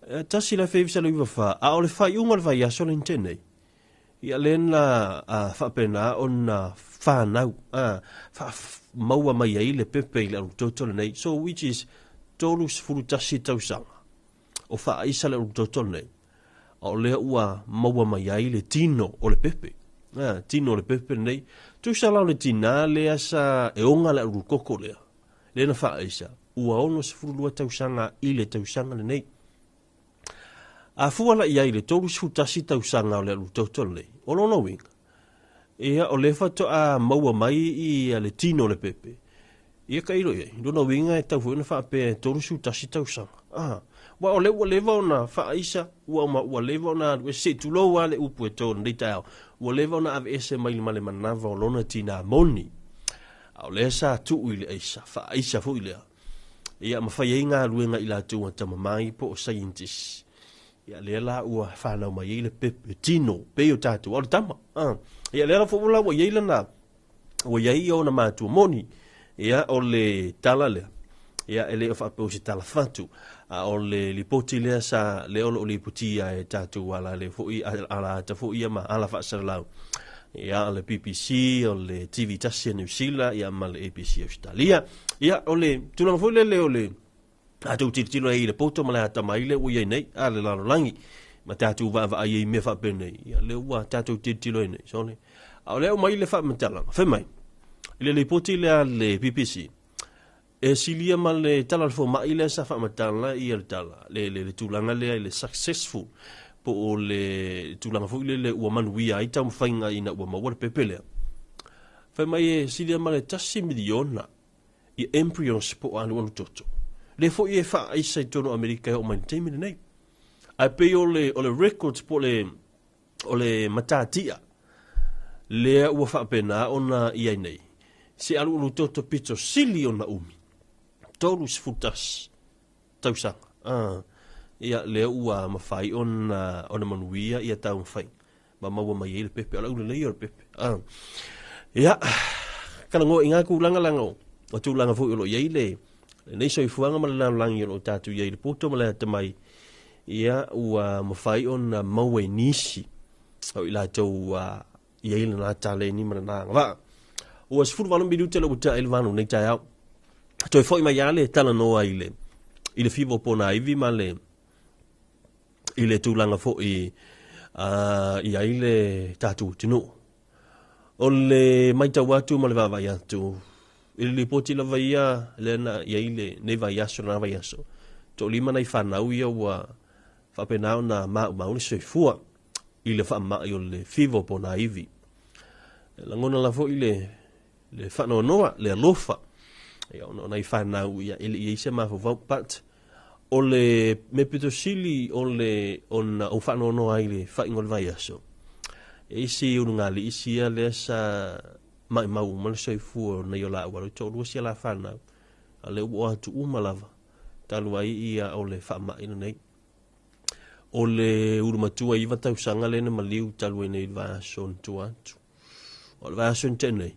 1994, a o le faaiuga o le vaiaso le nite nei, ia lea na faapena ona fanau, faamaua mai ai le pepe i le alutoto lenei. So which is 31 tausaga o faaisa le alutoto lenei, a o lea ua maua mai ai le tino o le pepe. Tino o le pepe lenei. Tusa la o le tinā lea sa e oga le alukoko lea, lea na faaisa, ua 62 tausaga i le tausaga lenei. A fua la i ai le 31 tausaga o le alutoto lenei, o lona uiga, ia o lea faatoa maua mai i le tino o le pepe, ia ka ilo i ai. Lona uiga e tau foi ona faapea e 31 tausaga. Ua o lea ua leva ona faaisa, ua ma ua leva ona alu ese, se i tulou lava le upu e to lenei taeao, ua leva ona aveese mai ma le manava o lona tinā moni. A o lea sa tuu i le aisa, faaisa foi lea. Ia ma fai ai galuega i latou a tamamai po o scientists. Ia lea la ua fanau mai ai le pepe tino, pei o tatou, a o le tama. Ia lea la foi la ua i ai lana, ua i ai ona matua moni. Ia o le tala lea. Ia e le o faapea o se tala fatu. A o le lipoti lea sa lea o lo o lipotia e tatou ala le foi, ala ata foi ia ma ala faasalalau. Ia o le BBC, o le TV tasi a New Zealand, ia ma le ABC Australia. Ia o le tulaga foi lele o le tatou tilotilo ai i le poto ma le atamai lea ua i ai nei, a le lalolagi, ma tatou vaavaai ai i mea faapenei, ia lea ua tatou tilotilo ai nei. So, a o lea aumai le faamatalaga, fai mai, i le lipoti lea a le BBC, e silia ma le tala o le fomai lea sa faamatala ia le tala, le, le, le tulaga lea i le successful, po o le tulaga foi lele ua manuia ai taumafaiga ina ua maua le pepe lea. Fai mai e silia ma le 1 miliona i embryos po o alualu toto. Le foi e faaisa i totonu o Amerika e oo mai i le taimi lenei. Ae pei o le, o le records po o le, o le matatia lea ua faapena ona i ai nei, se alualu toto pito sili ona umi, 31 tausaga. Ia lea ua mafai ona, ona manuia ia taumafai ma maua mai ai le pepe, o le aulelei o le pepe. Ia, kalagoa i ngā kūlanga langa o, o tūlanga foi o lo o i ai le, lenei soifuaga ma le lalolagi o lo o tatou i ai i le poto ma le atamai, ia ua mafai ona maua i nisi o i latou ua i ai lena taleni ma lena agavaa. Ua 18 minute le ua tea ai le 8 nei taeao. Toe foi mai lava le talanoa i le, i le fiva o Ponaivi ma le, i le tulaga foi i ai le tatou atunuu. O le matau atu ma le vaavaai atu i le lipoti lava ia lea na i ai lenei vaiaso, lena vaiaso, toalima nai fanau ia ua faapena ona maumau le soifua i le faamai o le fiva o Ponaivi. E lagona la foi le, le faanoanoa, le alofa, ia ona o nai fanau ia e le i ai se mafaufau, but o le mea pito sili o le ona ou faanoanoa ai i le faaiuga o le vaiaso, e isi ulugalii sia lea sa maimau uma le soifua o nei o laua, le toalua sia la fanau, a lea ua o atu uma lava, talu ai ia o le faamai lenei. O le ulu matua 9 tausaga lea na maliu talu ai nei i le vaiaso na tua atu. O le vaiaso na tea nei,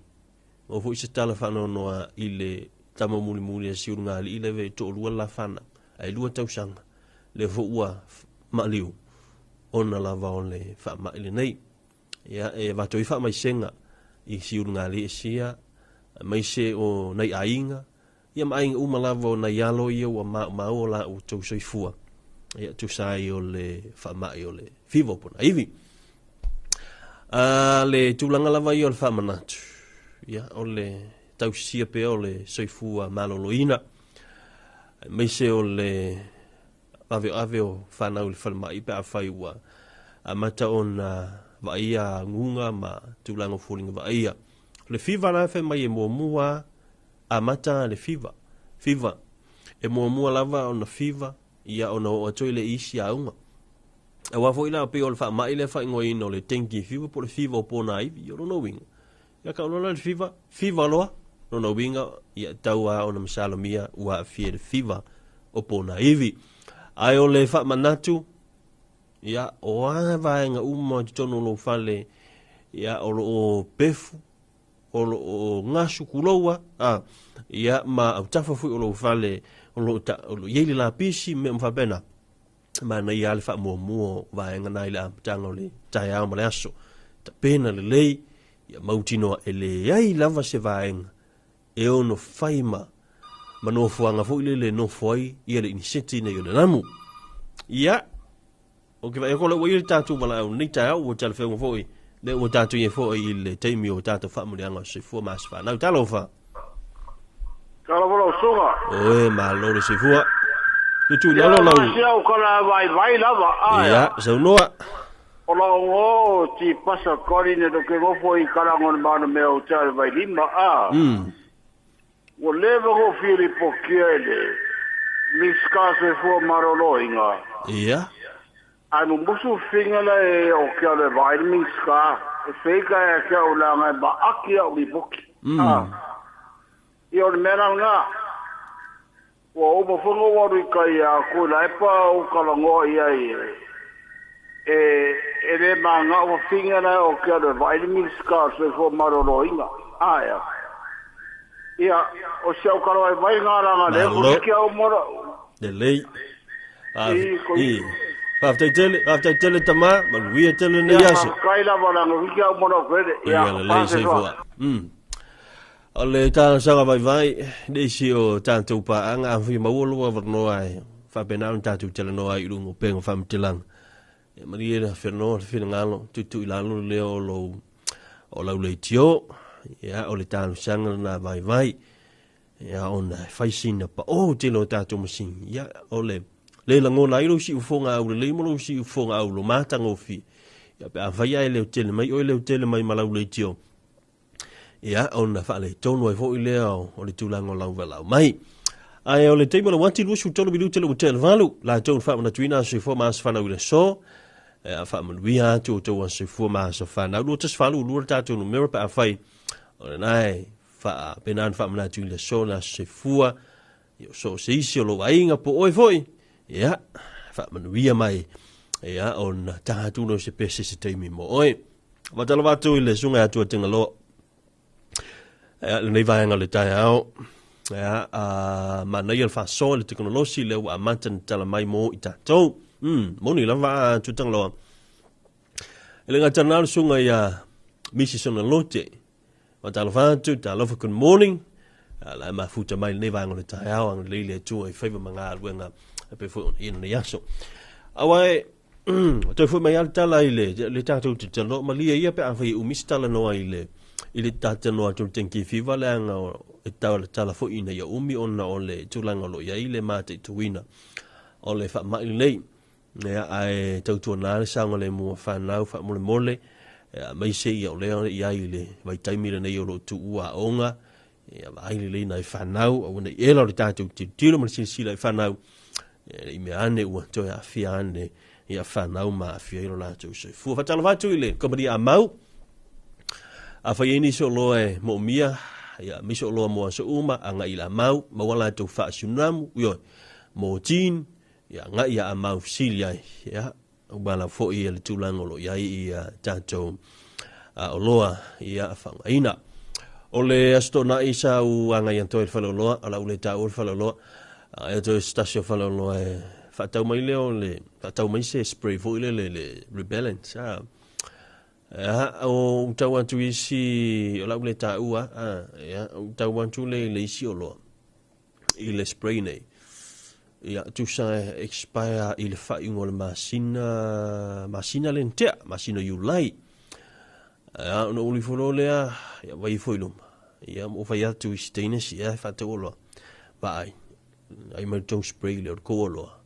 maua foi se tala faanoanoa i le tama mulimuli a si ulugalii lea e toalua le la fanau, ae 2 tausaga, lea foi ua maliu ona lava o le faamai lenei. Ia, e avatu ai faamaisega i si ulugalii sia, aemaise o nai aiga, ia ma aiga uma lava o nai alo ia ua maumau o la outou soifua. Ia, tusa ai o le faamai o le fiva o Ponaivi. A le tulaga lava ia o le faamanatu, ia, o le tausisia pea o le soifua maloloina, aemaise o le aveave o fanau i le falemai pe afai ua Amata ona vaaia aguga ma tulaga o foliga vaaia. O le fiva la fai mai e muamua amata le fiva. Fiva. E muamua lava ona fiva ia ona oo atu ai lea i isi auga. Aua foi la pei o le faamai lea faaigoaina o le dengue fever po o le fiva o ponaivi. O lona uiga, ia tau loa la le fiva, fiva loa, lona uiga ia tau lava ona masalomia ua aafia i le fiva o ponaivi. Ae o le faamanatu, ia o a vaega uma i totonu o lou fale, ia o lo o pefu, o lo o gasu kuloua, a, ia ma autafa foi o lou fale o lo o i ai le lapisi ma mea uma faapena. Manaia lava le faamuamua o vaega na i le amataga o le taeao ma le aso. Tapena lelei, ia mautinoa e leai lava se vaega e ono fai ma ma nofoaga foi lele e nofo ai ia le iniseti nei o le lamu. Ia, o ke vaai atu o lea ua i ai le tatou valaau i lenei taeao, ua talafeauga foi, lea ua tatou i ai foi i le taimi o tatou faamuliaga o le soifua ma aso fanau. Talofa! Talofa lau susuga. Oe, malo le soifua. Tutu i lalo lau... Ia, au kala vaivai lava. Aia. Ia, saunoa. O lau ngo ti pasa kori ne do ke ngofo i kalango ne mana mea o te vai lima a. Ua leva go fili pokia ele. Miska se fua marolo inga. Ia. Ai mumusu finga la e o ke ale vai miska. E feika e ke au langa e ma aki au lipoki. Ia o le mea lena. Ua uma foi ona ou alu i kai a koe la e pa ou talanoa i ai e e le maga'u fafine la o ke alu e vaai le Minisita o le Soifua Maloloina. Ae a? Ia, o si au tala vaivai lena leaga lea Malo. ko au ma la'u Lelei. i ko I. Faafetai tele, faafetai tele tama, manuia tele lenei Ia, aso. faafetai lava leaga o hiki au ma la'u fele. Ia, Ia lelei pa soifua. O le talosaga vaivai, le isi o tatou paaga, afai e maua lou avanoa e faapena ona tatou talanoa ai i luga o upega o faamatelaga. Ia malie le afenoa le finagalo, tuutuu i lalo le leo o lou o lau leitio. Ia, o le talosaga lena vaivai. Ia, ona e fai sina paʻō tele o tatou masini. Ia, o le le lagona ai lou siufofoga aulelei ma lou siufofoga aulomatagofie. Ia, pe afai ae leotele mai oe leotele mai ma lau leitio, ia, ona faaletonu ai foi lea o le tulaga o lau valaau mai. Ae o le taimi o le uati 23 minute le ua tea i le valu, latou na faamanatuina aso soifua ma aso fanau i le aso. E faamanuia atu outou aso soifua ma aso fanau. 218 le tatou numera pe afai o lena e faapena ona faamanatu i le aso le aso soifua, ia o so o se isi o lou aiga po o oe foi, ia, faamanuia mai, ia, ona taga atu lea o se pese se taimi mo oe. Faatalofa atu i le susuga ia Tuatagaloa, ia, lenei vaega o le taeao, ia, a manaia le faasoa i le tekonolosi lea ua amata ona tala mai mo i tatou. Moni lava a Tuatagaloa. E le gata na o le susuga ia Mrs. Onalote. Faatalofa atu, talofa, good morning. La e mafuta mai lenei vaega o le taeao, agalelei le Atua i faiva ma galuega e pei foi ona i ai lenei aso. Aua e, toe foi mai lava le tala i le, le tatou te talanoa, malie ia pe afai e umi se talanoa i le, i le talanoa atu o le dengue fever, leaga e tala, tala foi ina ia umi ona o le tulaga o lo o i ai le mataituina o le faamai lenei. Ia, ae tautuana le saogalemu o fanau faamolemole, aemaise ia o lea e i ai i le vaitaimi lenei o lo o tuua aoga, ia vaai lelei nai fanau, aua ne i ela o le tatou tilotilo ma le silasila i fanau, ne i mea ane ua toe aafia ane ia fanau ma aafia ai lo latou soifua. Faatalofa atu i le kamupani Amau, afai ai nisi o loa e moomia, ia aemaise o loa mo aso uma, agai i le Amau, maua latou faasiunamu, ioe, mo tin, Ia agai ia Amau fesili ai, ia, ua ala foi le tulaga o lo o i ai ia tatou oloa ia faaaogaina. O le Aso Toonai sa ou agai atu ai i le faleoloa, o le a ou le taua le faleoloa, agai atu ai i se tasi o faleoloa e faatau mai lea o le, faatau mai se spray foi lele le repellent. Ia, ou tau atu i isi, o le a ou le taua, ia, ou tau atu lea i le isi oloa i le spray nei. Ia, tusa e expire i le faaiuga o le masina, masina le na tea, masina o Iulai. Ia, ona ou alu ifo loa lea, ia vaai ifo i luma. Ia, ma ou fai atu i si teine si ea e faatau oloa. Vaai, ai mai le tou spray lea o le kou oloa.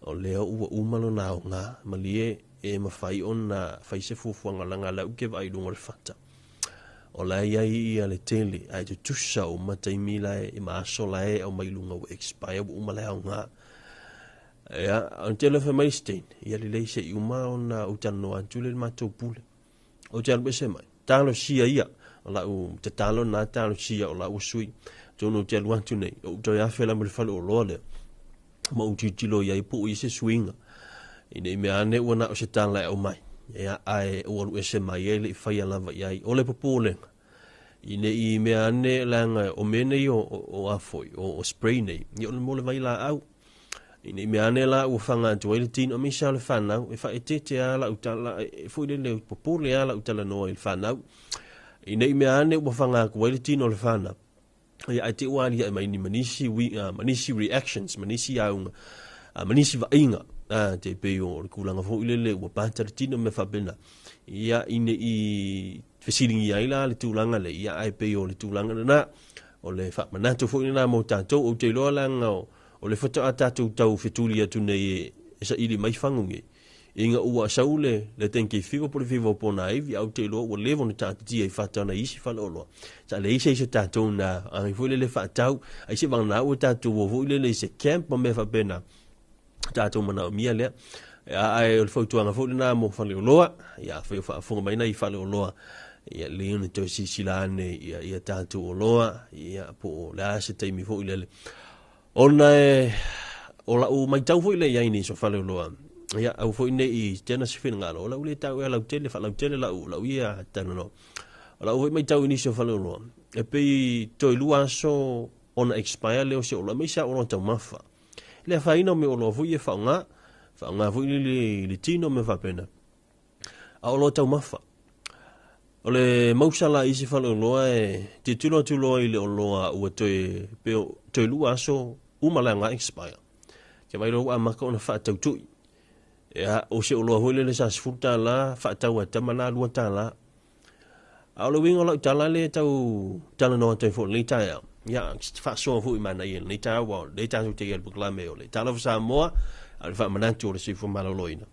O lea ua uma lona aoga, malie e mafai ona fai se fuafuaga leaga la ou te vaai i luga o le fata o la e i ai ia le tele ae tutusa uma taimi la e ma aso la e aumai i luga ua expire ua uma le aoga. Ia, ona tele fai mai Stein, ia lelei se i uma ona ou talanoa atu le matou pule. Ou te alu ese mai. Talosia ia, o lau tatalo na talosia o lau sui. Tonu ou te alu atu nei, ou toe afe la ma le fale oloa lea. Ma ou tilotilo i ai po o i ai se suiga. Ina i mea ane ua na o se tala e aumai. Ia, ae ua alu ese mai ai le i faia lava i ai. O le popolega, ina i mea ane leaga o mea nei o a foi, o spray nei, ia o le mo le vailaau. Ina i mea ane la ua faga atu ai le tino aemaise lava o le fanau, e faaeteete lava lau tala, e foi lele, popole lava lau talanoa i le fanau. Ina i mea ane ua faga atu ai le tino o le fanau, Ia, ae te i ua aliae mai ni ma nisi uiga, ma nisi reactions, ma nisi auga, ma nisi vaaiga, te pei o le tulaga foi lele ua pata le tino ma mea faapena. Ia, ina i fesiligia ai la le tulaga lea, ia, ae pei o le tulaga lena, o le faamanatu foi lena mo tatou. Ou te iloa leaga o le faatoa tatou tau fetuli atu nei e saili mai fagu nei, Ina ua sau le le dengue fever po o le fever o ponaivi, ae ou te iloa ua leva ona taatitia i fata ona isi faleoloa. Sa leai se isi o tatou na agai foi lele faatau, ai se vagana ua tatou o foi lele i se camp ma mea faapena. Tatou manaomia lea. Ae o le fautuaga foi lena mo faleoloa, ia afai o faafofoga mai nai faleoloa, ia lelei ona toe silasila ane ia, ia tatou oloa, ia po o le a se taimi foi lele. Ona e, o lau maitau foi lea i ai nei so faleoloa, ia aua foi ne i tena se finagalo, o lau le tau ea lautele, faalautele lau, lau ia talanoa. O lau foi maitau i nisi o faleoloa, e pei toe lua aso ona expire lea o se oloa, aemaise lava oloa taumafa. Le afaina o mea oloa foi ia faaaoga, faaaoga foi le, le tino ma mea faapena. A oloa taumafa. O le mausa la i isi faleoloa e tilotilo atu loa i le oloa ua toe, pe toe lua aso uma le aga expire. Ke vaai loa ua amata ona faatautui. Ia, o se oloa foi lele sa $10, faatau a tama la $2. A o le uiga o lau tala lea e tau talanoa atu ai foi i lenei taeao, ia, faasoa foi manaia i lenei taeao, aua o lea tatou te i ai i le polokalame o le Talofa Samoa, a o le faamanatu o le soifua maloloina.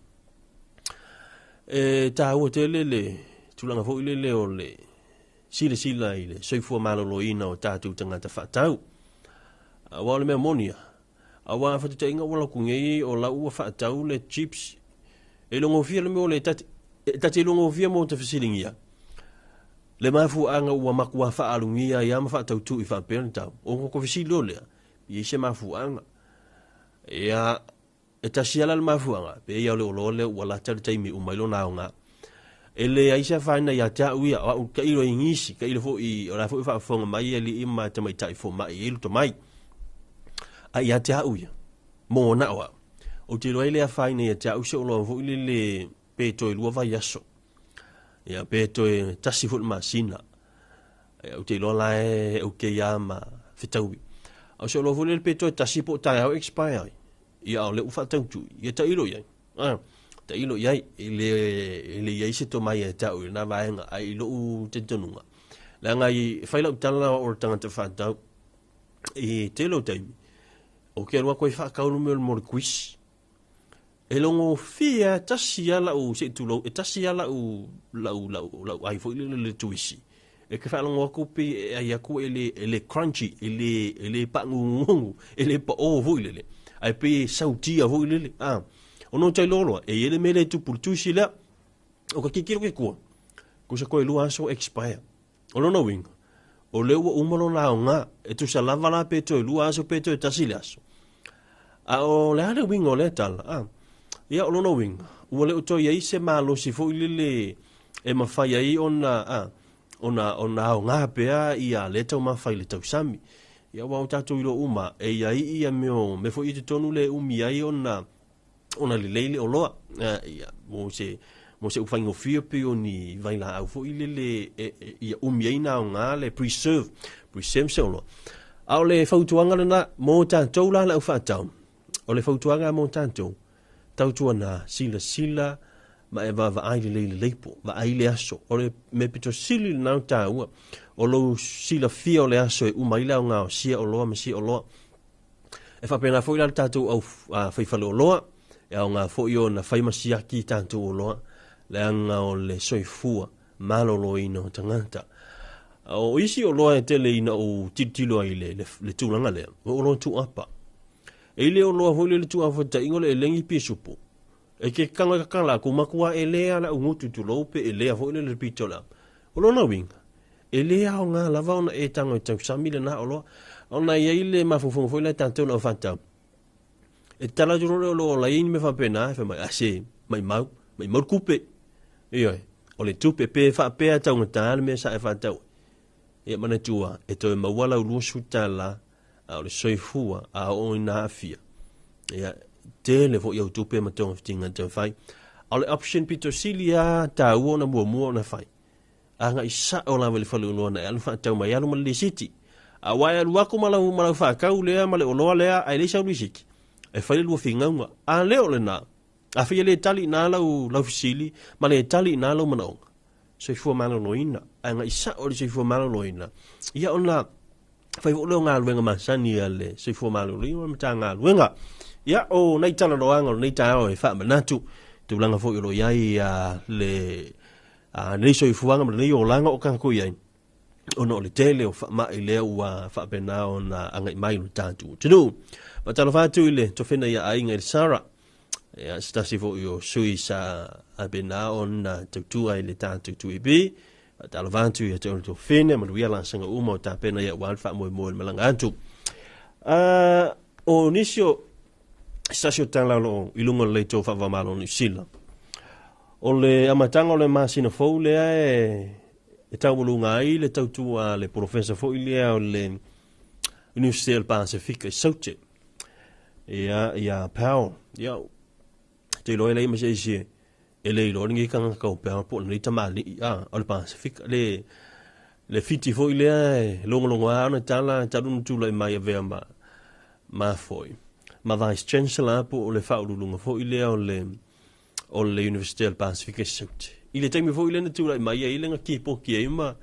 E taua tele le tulaga foi lele o le silasila i le soifua maloloina o tatou tagata faatau. Aua o le mea moni ia, aua a faataitaiga ua laku nei o lau ua faatau le chips, e logofia le mea o le tate, e tate logofia mo te fesiligia. Le mafuaaga ua matua faaalugia ai lava ma faatautuu i faapea le tau. O ko fesili o lea, i ai se mafuaaga. Ia, E tasi lava la le mafuaaga, pei ia o le oloa lea ua lata le taimi e uma ai lona aoga. E leai se afaina ia te au ia, o au tailo i nisi, tailo foi, o la foi e faafofoga mai alii ma tamaitai fomai e i luto mai. A ia te au ia, mo na o au, ou te iloa ai le afaina ia te au se oloa foi lele pe toe lua vaiaso, ia pe toe tasi foi le masina. Ia, ou te iloa la e okay lava ma fetaui. A o se oloa foi lele pe toe tasi po o taeao expire ai. Ia, a o lea ua faatautui, ia tailo i ai. Ah, tailo i ai, e le, e le i ai se tomai e tau i lena vaega, ae i lou talitonuga. Leaga i fai lau tala o le tagata faatau, i tele o taimi, ou te alu atu ai faatau le mea mo le kuisi. E logofie lava, e tasi lava lau, se i tulou, e tasi lava lau, lau, lau, lau ai foi lele le tuisi. E te faalogo atu pei e ai atu e le, e le crunchy, e le, e le paagugugu, e le paō foi lele, ae pei e sautia foi lele. A, ona o tailoa loa, e i ai le mea lea e tupu i le tuisi lea, o ka kikilo ke kua, kusa koe lua aso expire. O lona uiga, o lea ua uma lona aoga, e tusa lava la pe toe lua aso pe toe tasi le aso. A o le a le uiga o lea tala? A, ia o lona uiga, ua le o toe i ai se malosi foi lele e mafai ai ona, a, ona, ona aoga pea ia lea taumafa i le tausami. Ia aua o tatou iloa uma, e i ai ia mea o mea foi i totonu lea e umi ai ona, ona lelei le oloa. Ia, mo se, mo se ufaigofie pei o ni vailaau foi lele e, e, ia umi ai na aoga le preserve, preserve se oloa. A o le fautuaga lena mo tatou la le au faatau, o le fautuaga mo tatou, tautuana silasila ma e vaavaai lelei i le leipo, vaai le aso. O le mea pito sili lena o taua, o lou silafia o le aso e uma ai le aoga o sia oloa ma sia oloa. E faapena foi la le tatou au faifaleoloa, E aoga foi ona fai ma siaki i tatou oloa, leaga o le soifua maloloina o tagata. O isi oloa e tele ina ou tilotilo ai i le, le, le tulaga lea, o oloa tuuapa. E le oloa foi le tuuapa taiga o le elegi pisupo. E ke kanga kakala ku makua e lea la ungutu tulou pe e lea foi le le pito la. O lona uiga, e le aoga lava ona e tago e tausami lena oloa. Ona e i ai le mafaufauga foi lea tatou na faatau. E tala atu loa le oloa o la e i ai ni mea faapena, e fai mai, a se, maimau, maimau le tupe. Ioe, o le tupe, pe faapea e taugata le mea sa e faatau ai. Ia manatua, e toe maua lau $20, a o le soifua a oo ina aafia. Ia, tele foi au tupe ma togafitiga e toe fai. A o le option pito sili lava taua ona muamua ona fai. Agai sao lava i le faleoloa na e alu faatau mai, alu ma le lisiti. Aua e alu atu ma lau, ma lau faatau lea ma le oloa lea, ae leai sau lisiti. E fai le lua finauga. A le o lena, afai e le tali i ina lau, lau fesili ma le tali i ina lou manaoga, soifua maloloina, agai sao i le soifua maloloina, ia ona fai foi lea o galuega masani a le soifua maloloina ma le Matagaluega. Ia, o nai talanoaga o lenei taeao e faamanatu tulaga foi o lo o i ai le lenei soifuaga ma lenei olaga o tatou i ai, ona o le tele o faamai lea ua faapena ona agai mai i lo tatou atunuu. Faatalofa atu i le tofena ia Aiga i le Sara, ia, se tasi foi o sui sa faapena ona tautua i le tatou 2AP. Faatalofa atu ia te oe le tofene, manuia laasaga uma o tapena ia aua le faamoemoe o le malaga atu. O nisi o se tasi o tala o lo o i luga o le leitio faava-o-Malo o Niu Sila. O le amataga o le masina fou lea e taualuga ai le tautua a le polofesa foi lea o le Universite o le Pasefika i Saute. Ia, ia Powell. Ia, te iloa e leai ma se isi e le iloa lenei tagata o Powell po o lenei tamalii a, o le Pasefika. Le, le fiti foi lea e logologo lava ona tala talu ona tulai mai avea ma, ma foi. Ma Vice Chancellor po o le faauluuluga foi lea o le o le Universite o le Pasefika i Saute. I le taimi foi lea na tulai mai ai lea na kīpoti ai ma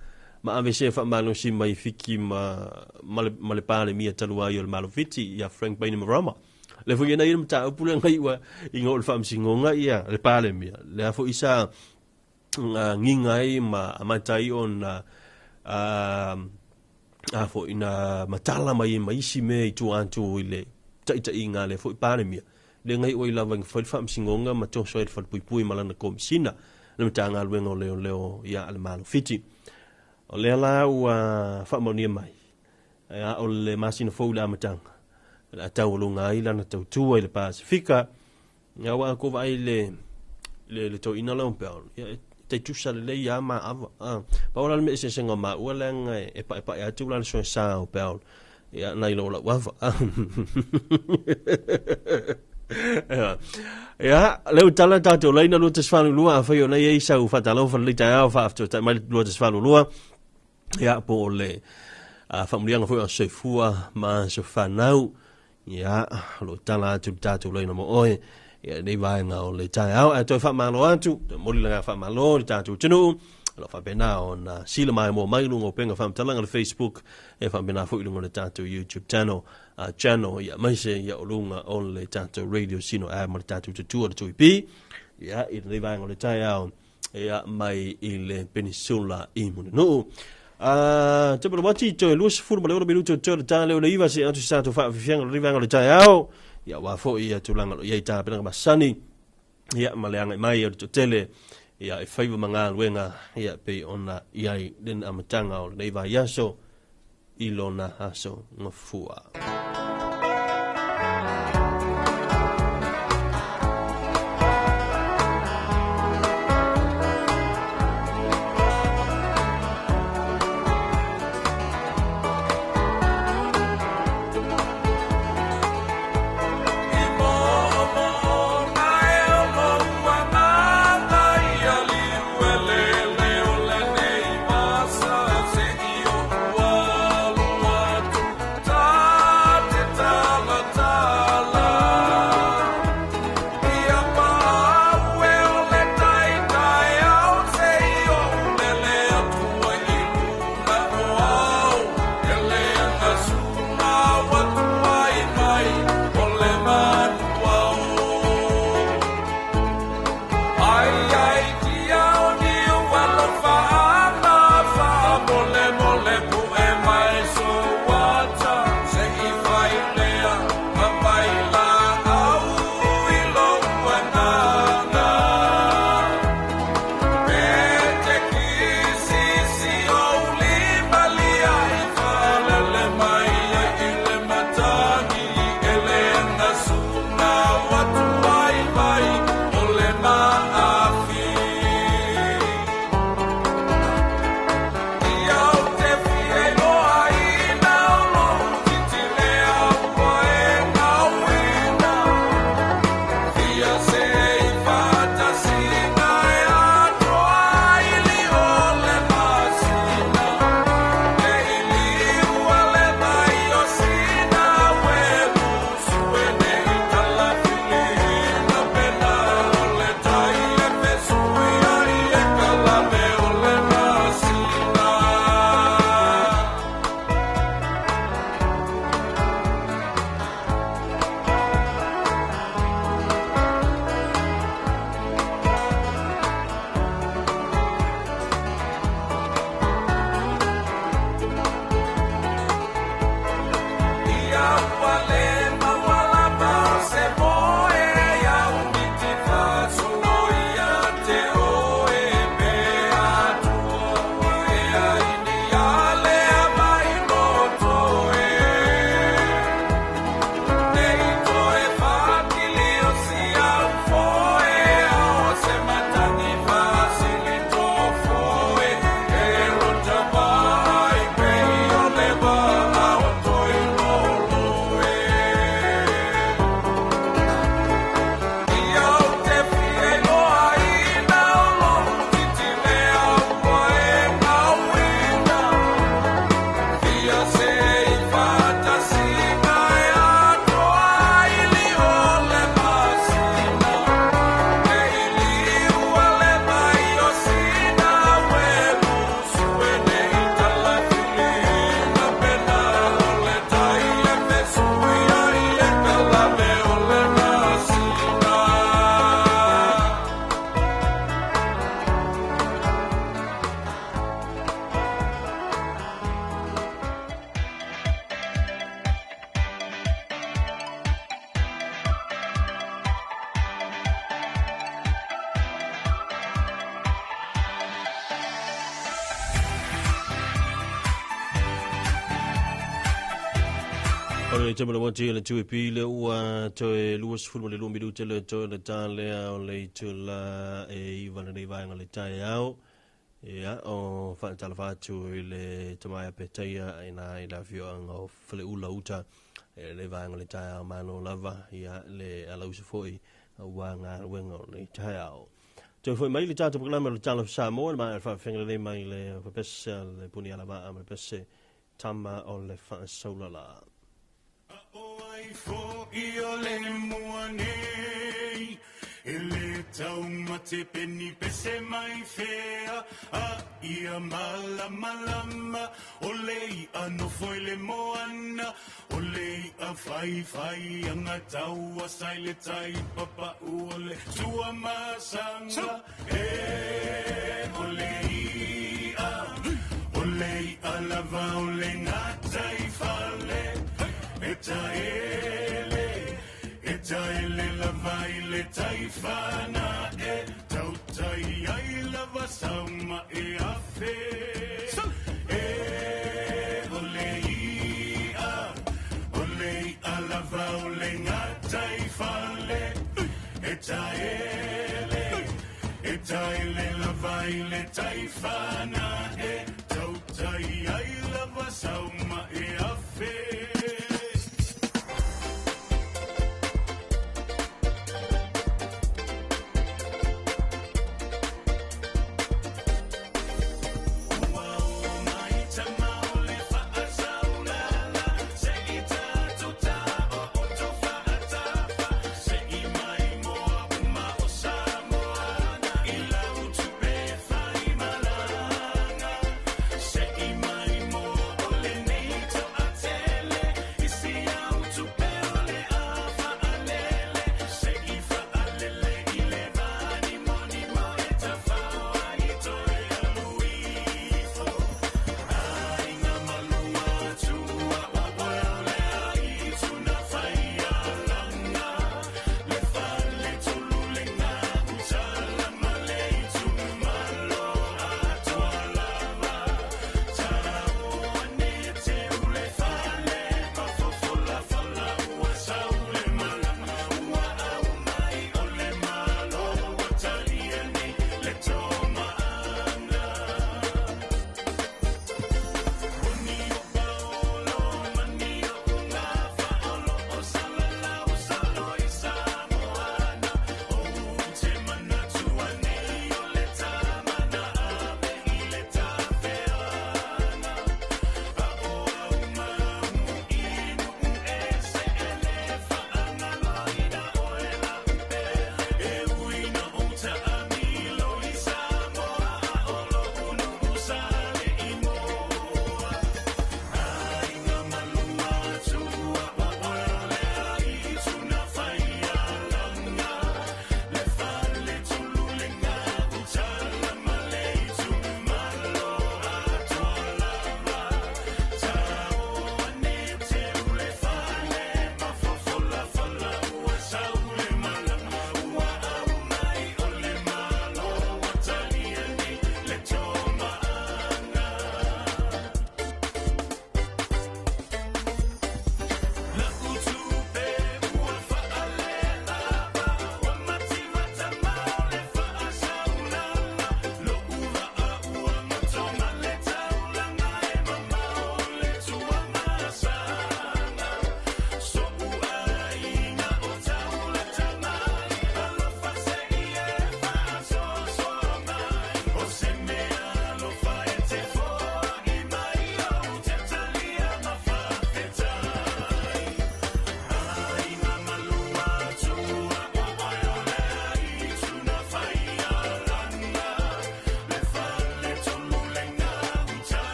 ma aveesea faamalosi mai Fiti ma ma le, ma le Palemia talu ai o le Malo Fiti ia Frank Bainimarama. Le foi ena ia le mataupu lea na iu i o le faamasinoga ia le Palemia. Lea foi sa giga ai ma amata ai ona a foi na matala mai ai ma isi mea i tua atu i le taitaiga a lea foi Palemia. Le ngai oi lava ina fai le faamasinoga ma toso ai le falepuipui ma lana komisina le Matagaluega o Leoleo ia a le Malo Fiti. O lea la ua faamaonia mai, a o le masina fou i le amataga, o le a taualuga ai lana tautua i le Pasefika. Ia ua ko vaai le le le toeaina lea o Bell, ia e tai tusa lelei lava ma ava. Pau la le mea eseesega o maua leaga e paepae atu la le soesa o Bell, ia nai lo lau ava. Ia, ia, lea ua tala tatou laina 282, afai o na i ai sau faatalofa lenei taeao, faafetai mai le 282, ia, po o le faamuliaga foi o aso soifua ma aso fanau. Ia, o lo o tala atu le tatou laina mo oe, ia, lenei vaega o le taeao. Ae toe faamalo atu, toe momoli le agaga faamalo i le tatou atunuu, o lo o faapena ona sila maimoa mai i luga o upega faamatalaga le Facebook, e faapena foi i luga o le tatou YouTube channel, channel, ia, aemaise ia o luga o le tatou radio Sino App ma le tatou tatua le Tui P, ia, i lenei vaega o le taeao, ia, mai i le Penisula i Mulinuu. Te pala wati, toe 26 minuto o toe le tā leo le iwa se atu sa tō whaafifianga o le vaega o le taeao. Ia wā foi ia tūlanga lo iai tāpenaga masani. Ia ma le angai mai o le totele. Ia e whaiwa ma ngā ia pei ona iai lena amatanga o lenei vai aso i lona aso ngafua. O le taimi ua le tui pile ua toe 22 minute le toe le talea o le itula e 9 lenei vaega o le taeao. Ia, o faatalofa atu i le tamaia Petaia ina i le afioaga o Faleula Uta e lenei vaega o le taeao malo lava, ia le alausa foi aua galuega o le taeao. Toe foi mai le tatou polokalame o le Talofa Samoa, le maea faafeaga lelei mai le papese le puni alavaa ma le pese tama o le faasaulala. Ai fo'i o le mua nei, e le taumate peni pese mai fea, a ia malamalama, o le i'a nofo i le moana, o le i'a faifai anga taua sa i le tai papa'u o le tuamasaga. E o le i'a, o le i'a lava o le gatai fale, e taele lava i le taifana e tautai ai lava sauma e afe. E o le i'a lava o le gatai fale, e taele lava i le taifana e tautai ai lava sauma e afe. Se i mai mo o le nei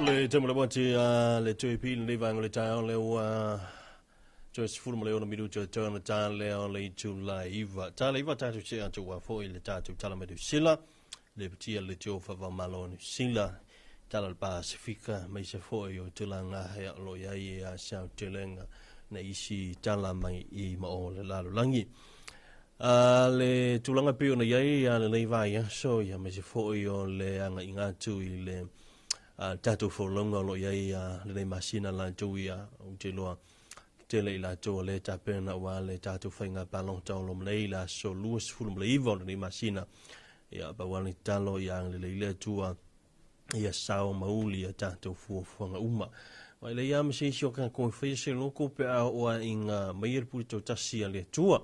Le taimi lava te a le toe pili nei vaega o le taeao lea ua toe 16 minuta e toe ona ta lea o le itula e 9. Ta le 9 tatou te atu ua foi le tatou tala mai Niu Sila, le patia le tio whawamalo o Niu Sila, tala le Pasifika, mai se foi o tulaga he o lo iai e a sau telenga na isi tala mai i ma o le lalolagi. A le tulaga pei ona i ai a lenei vaiaso, ia aemaise foi o le agaiga atu i le tatou folauga o lo o i ai lenei masina latou ia, ou te iloa tele i latou o lea e tapena aua le tatou faiga palota o lo o nei i le aso 29 o lenei masina. Ia, pau lava le tatalo ia agalelei le Atua ia sao ma uli ia tatou fuafuaga uma. Ma e leai lava ma se isi o tatou e faia se loko pe a oo lava ina maia le pule tautasi a le Atua.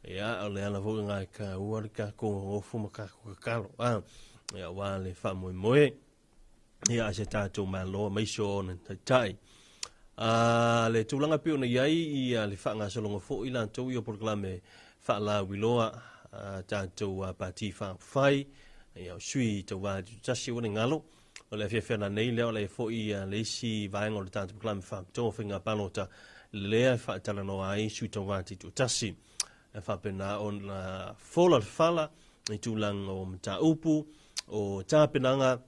Ia, o le ala foi lena e taua le tatou nonofo ma tatou tatalo, a, ia, aua le faamoemoe, ia, a se tatou Malo aemaise o ona taitai. A, le tulaga pei ona i ai ia le faagasologa foi latou ia o polokalame faalauiloa a tatou Pati Faaupufai, ia o sui tauva tutoatasi ua le galo. O le afiafi ana nei lea o le foi le isi vaega o le tatou polokalame faapitoa o faiga palota lea e faatalanoa ai sui tauva tutoatasi. E faapena ona fola le fala i tulaga o mataupu, o tapenaga,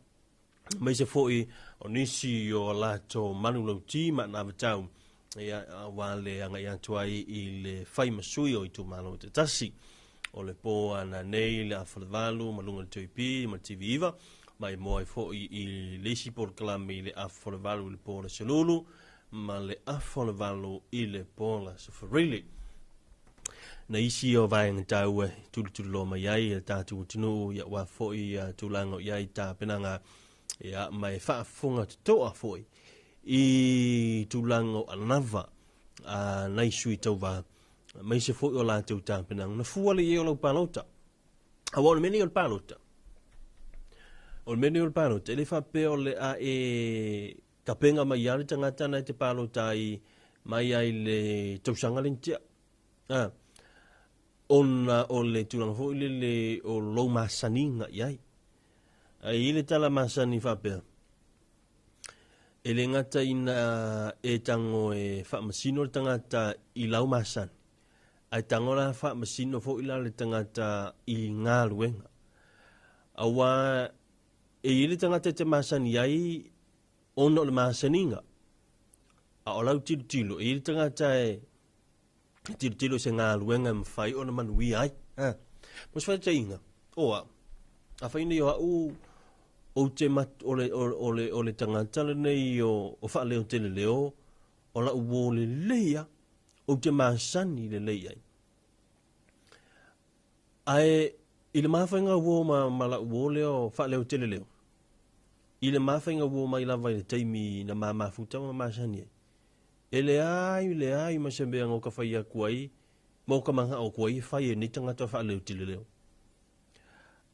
aemaise foi o nisi o latou manulauti ma anavatau, ia, aua le agai atu ai i le fai ma sui o itumalo taitasi. O le po ana nei le afa le valu ma luga o le TVP ma le TV9, ma e moa ai foi i le isi polokalame i le afa le valu i le po o le Selulu ma le afa le valu i le po o le Aso Faraile. Na isi o vaega taua e tulituliloa mai ai le tatou atunuu, ia aua foi tulaga o i ai tapenaga, ia, ma e faafofoga totoa foi i tulaga o anava a nai sui tauva, aemaise foi o latou tapenaga. Na fua le i ai o lau palota. Aua o le mea nei o le palota, o le mea nei o le palota, e le faapea o le a e tapena mai lava le tagata na e te palota ai mai ai le tausaga le nitia. A, ona o le tulaga foi lele o lou masaniga i ai. Ae i ai le tala masani faapea, e le gata ina e tago e faamasino le tagata i lau masani, ae tago la faamasino foi la le tagata i galuega. Aua e i ai le tagata e te masani ai ona o le masaniga, a o lau tilotilo, e i ai le tagata e tilotilo i se galuega e mafai ona manuia ai. Ha. Mo se faataitaiga, o au, afai nei o au ou te mat, o le, o, o le, o le tagata lenei o, o faaleo tele leo, o lau uō lelei lava, ou te masani lelei ai. Ae i le mafaiga uō ma, ma lau uō lea o faaleo tele leo, i le mafaiga uō mai lava i le taimi na ma mafuta ma masani ai, E leai, leai ma se mea no ka fai aku ai, ma o ka manao aku ai e fai e nei tagata faaleotileleo.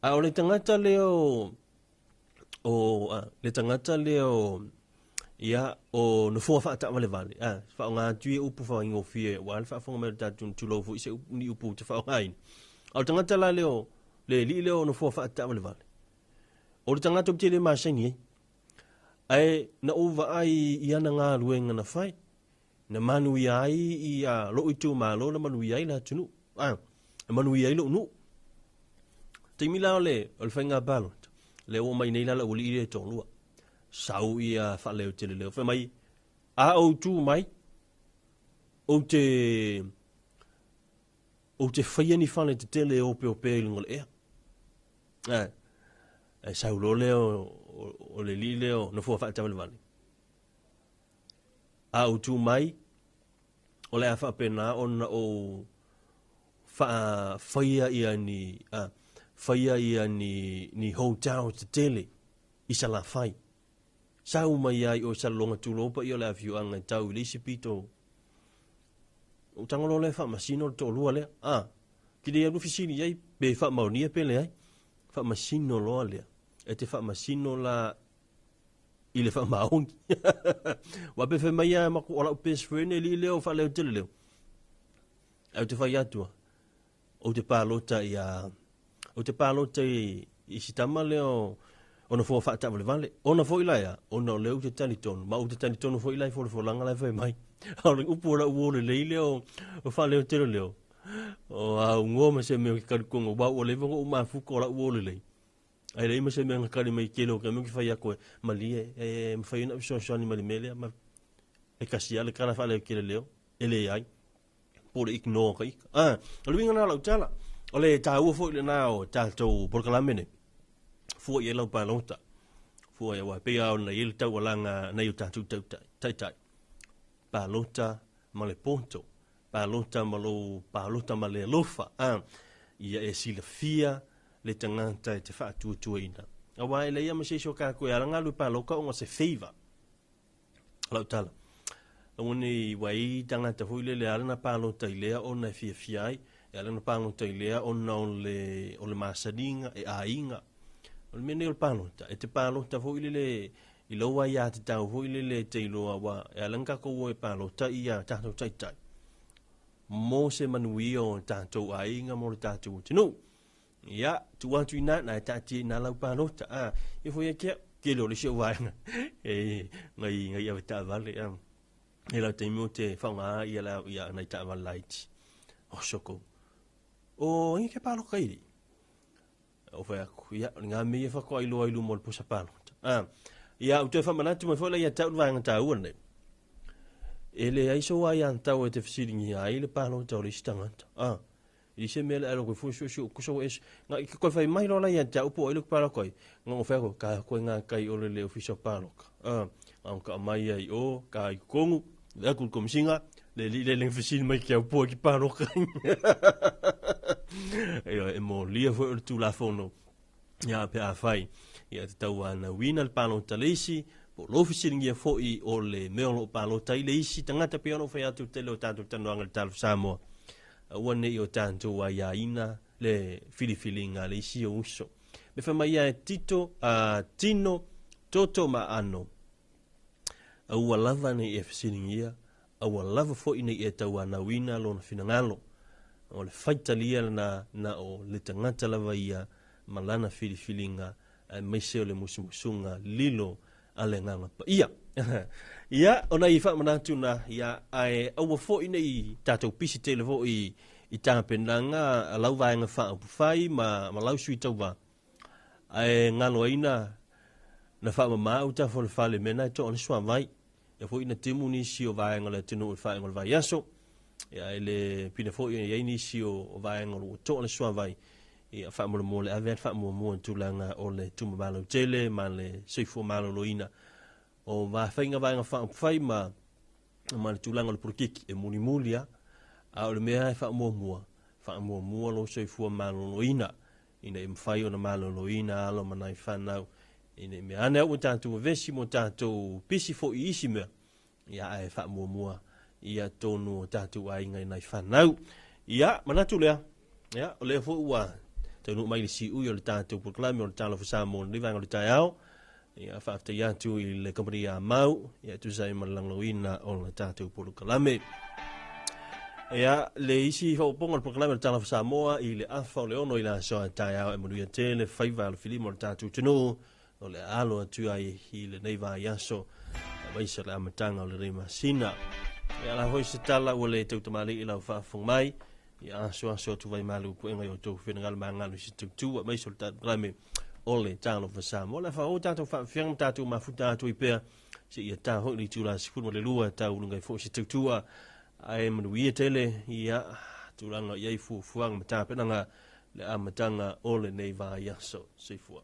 A o le tagata lea o, o, a, le tagata lea o, ia, o nofoa faataavalevale, a, faaaoga atu ia upu faigofie aua le faafofoga mai o le tatou tulou foi se upu, ni upu ou te faaaogaina. A o le tagata la lea o, le alii lea o nofoa faataavalevale, o le tagata ou te le masani ai. Ae na ou vaai i ana galuega na fai, na manuia ai ia lou itumalo, na manuia ai le atunuu, a, na manuia ai lou nuu. Taimi la o le, o le faiga palota, lea ua omai nei la lau alii lea e toalua. Sau ia faaleo tele leo, fai mai, a ou tu mai, ou te, ou te faia ni fale tetele e opeopea i luga o le ea. Ae, ae sau loa lea o le alii lea o Nofoa Faatavalevale. A ou tu mai, o le a faapena ona ou faafaia ia ni, a, faia ia ni, ni hotel tetele i Salafai. Sau mai ai o Salelologa tulou paia o le afioaga e tau i le isi pito. Ou tago loa lea faamasino le toalua lea. A, ki le alu fesili i ai, pe faamaonia pe leai. Faamasino loa lea. E te faamasino la i le faamaoni. Ua pe fai mai lava maku o lau best friend e alii lea o faaleo tele leo. Ae ou te fai atu, ou te palota ia, ou te palota i, i si tama lea o, O nofoa faataavalevale. Ona foi la ea, ona o lea ou te talitonu, ma ou te talitonu foi la i folafolaga la e fai mai. A o le upu o lau uo lelei lea o, o faaleotele leo, o a ugoa ma se mea o ke kalikoga, ua ua leva ona ou mafuta o lau uo lelei. Ae leai ma se mea na kali mai tele o taimi ou te fai atu e malie, e mafai ona fesoasoani mai le mea lea, ma e kasi lava le tala faaleotele leo, e leai. Po o le ignore ka ika. Ah, o le uiga lena o lau tala, o le taua foi lena o tatou polokalame nei, fua i ai lau palota. Fua i ai, aua e pei lava ona i ai le taualaga a nai o tatou taitai. Palota ma le poto, palota ma lou palota ma le alofa, ah, ia e silafia le tagata e te faatuatuaina. Aua e leai lava ma se isi o tatou e ala ona alu e palota ona o se favour. Lau tala. Aua nei ua i tagata foi lele e ala ona palota i lea ona e fiafia ai, e ala ona palota i lea ona o le, o le masaniga, e aiga. O le mea nei o le palota, e te palota foi lele i lou aiatatau foi lele e te iloa aua e ala ona tatou o e palota i a tatou taitai mo se manuia o tatou aiga mo le tatou atunuu. Ia, tuu atu i ina, na e taatia i ina lau palota. A, ia foi e kia, tele o le isi au vaega e ngai, ngai ave taavale. A, e lau taimi o te whaonga ia lau, ia nai taavale laiti. O soko. O, ingi ke palota i. O whai aku, ia, o ngā mea whakoa i loa i luma o le posa palota. A, ia, u toe whamanatu mai foi la ia tau le vaega tāua nei. E leai so ai an tau e te whasiringi ai le palota o le isi tagata. A, I se mea le alo koe fue sue sue kusa o es nga i koe whai mai lola ia te upo ai le paloka ai nga o whea ka koe nga kai ole le ofisa paloka a nga o ka mai ai o ka i kongu le aku komisinga le li le le fisili mai ki au po ki paloka e e mo lia foi o le tulafono ia pe a fai ia te tau ana wina le palota le isi po lo fisilingia foi o le mea o lo palota i le isi tagata pe ono whai atu tele o tātou tanoanga le talo Samoa. Aua ne i o tātou aiaina le filifiliga a le isi o uso. Me whai mai ia e Tito, a Tino, Toto ma Ano. Aua lava nei e fesilingia, aua lava foi nei e tauanauina lona finagalo. O le faitalia lena na o le tagata lava ia ma lana filifiliga aemaise o le musumusuga lilo a le Agaga Paia. Ia, o nai faamanatu na, ia, ae aua foi nei tatou pisi tele foi i tapenaga a lau vaega faaupufai ma, ma lau sui tauva. Ae galoaina na faamama uta fo le fale mea na e toa le suavai. Ia foi na timu nisi o vaega o le atunuu i le faaiuga o le vaiaso. Ia e le pine foi e i ai nisi o vaega o lo o ua toa le suavai. Ia faamolemole ave le faamuamua i tulaga o le tumamalau tele ma le soifua maloloina o vafaiga vaega faaupufai ma ma le tulaga o le polokiki e mulimuli lava. A o le mea e faamuamua, faamuamua lou soifua maloloina ina ia mafai ona maloloina alo ma nai fanau ina ia mea ane au ua tatou vevesi ma ua tatou pisi foi i isi mea, ia ae faamuamua ia tonu o tatou aiga i nai fanau. Ia, manatu lea, ia, o lea foi ua taunuu mai le siui o le tatou polokalame o le Talofa Samoa lenei vaega o le taeao. Ia, faafetai atu i le kamupani a Mau, ia, tusa ai ma le lagolagoina o le tatou polokalame. Ia, le isi faaopoopoga o le polokalame o le Talofa Samoa i le afa o le 6 i le aso a taeao e manuia tele faiva alofilima o le tatou atunuu o le alo atu ai i lenei vaiaso aemaise o le amataga o lenei masina. Ia la foi se tala ua le tautamalii i lau faafofoga mai, ia asoaso atu vai malu puega i o outou finagalo magalo i se tautua aemaise o le tatou polokalame o le Talofa Samoa. O le a faaoo tatou faafiafiaga ma tatou mafuta atu ai pea seia ta foi le itula 12 tauuluga ai foi se tautua ae manuia tele ia tulaga i ai fuafuaga ma tapenaga le amataga o lenei vaiaso. Soifua.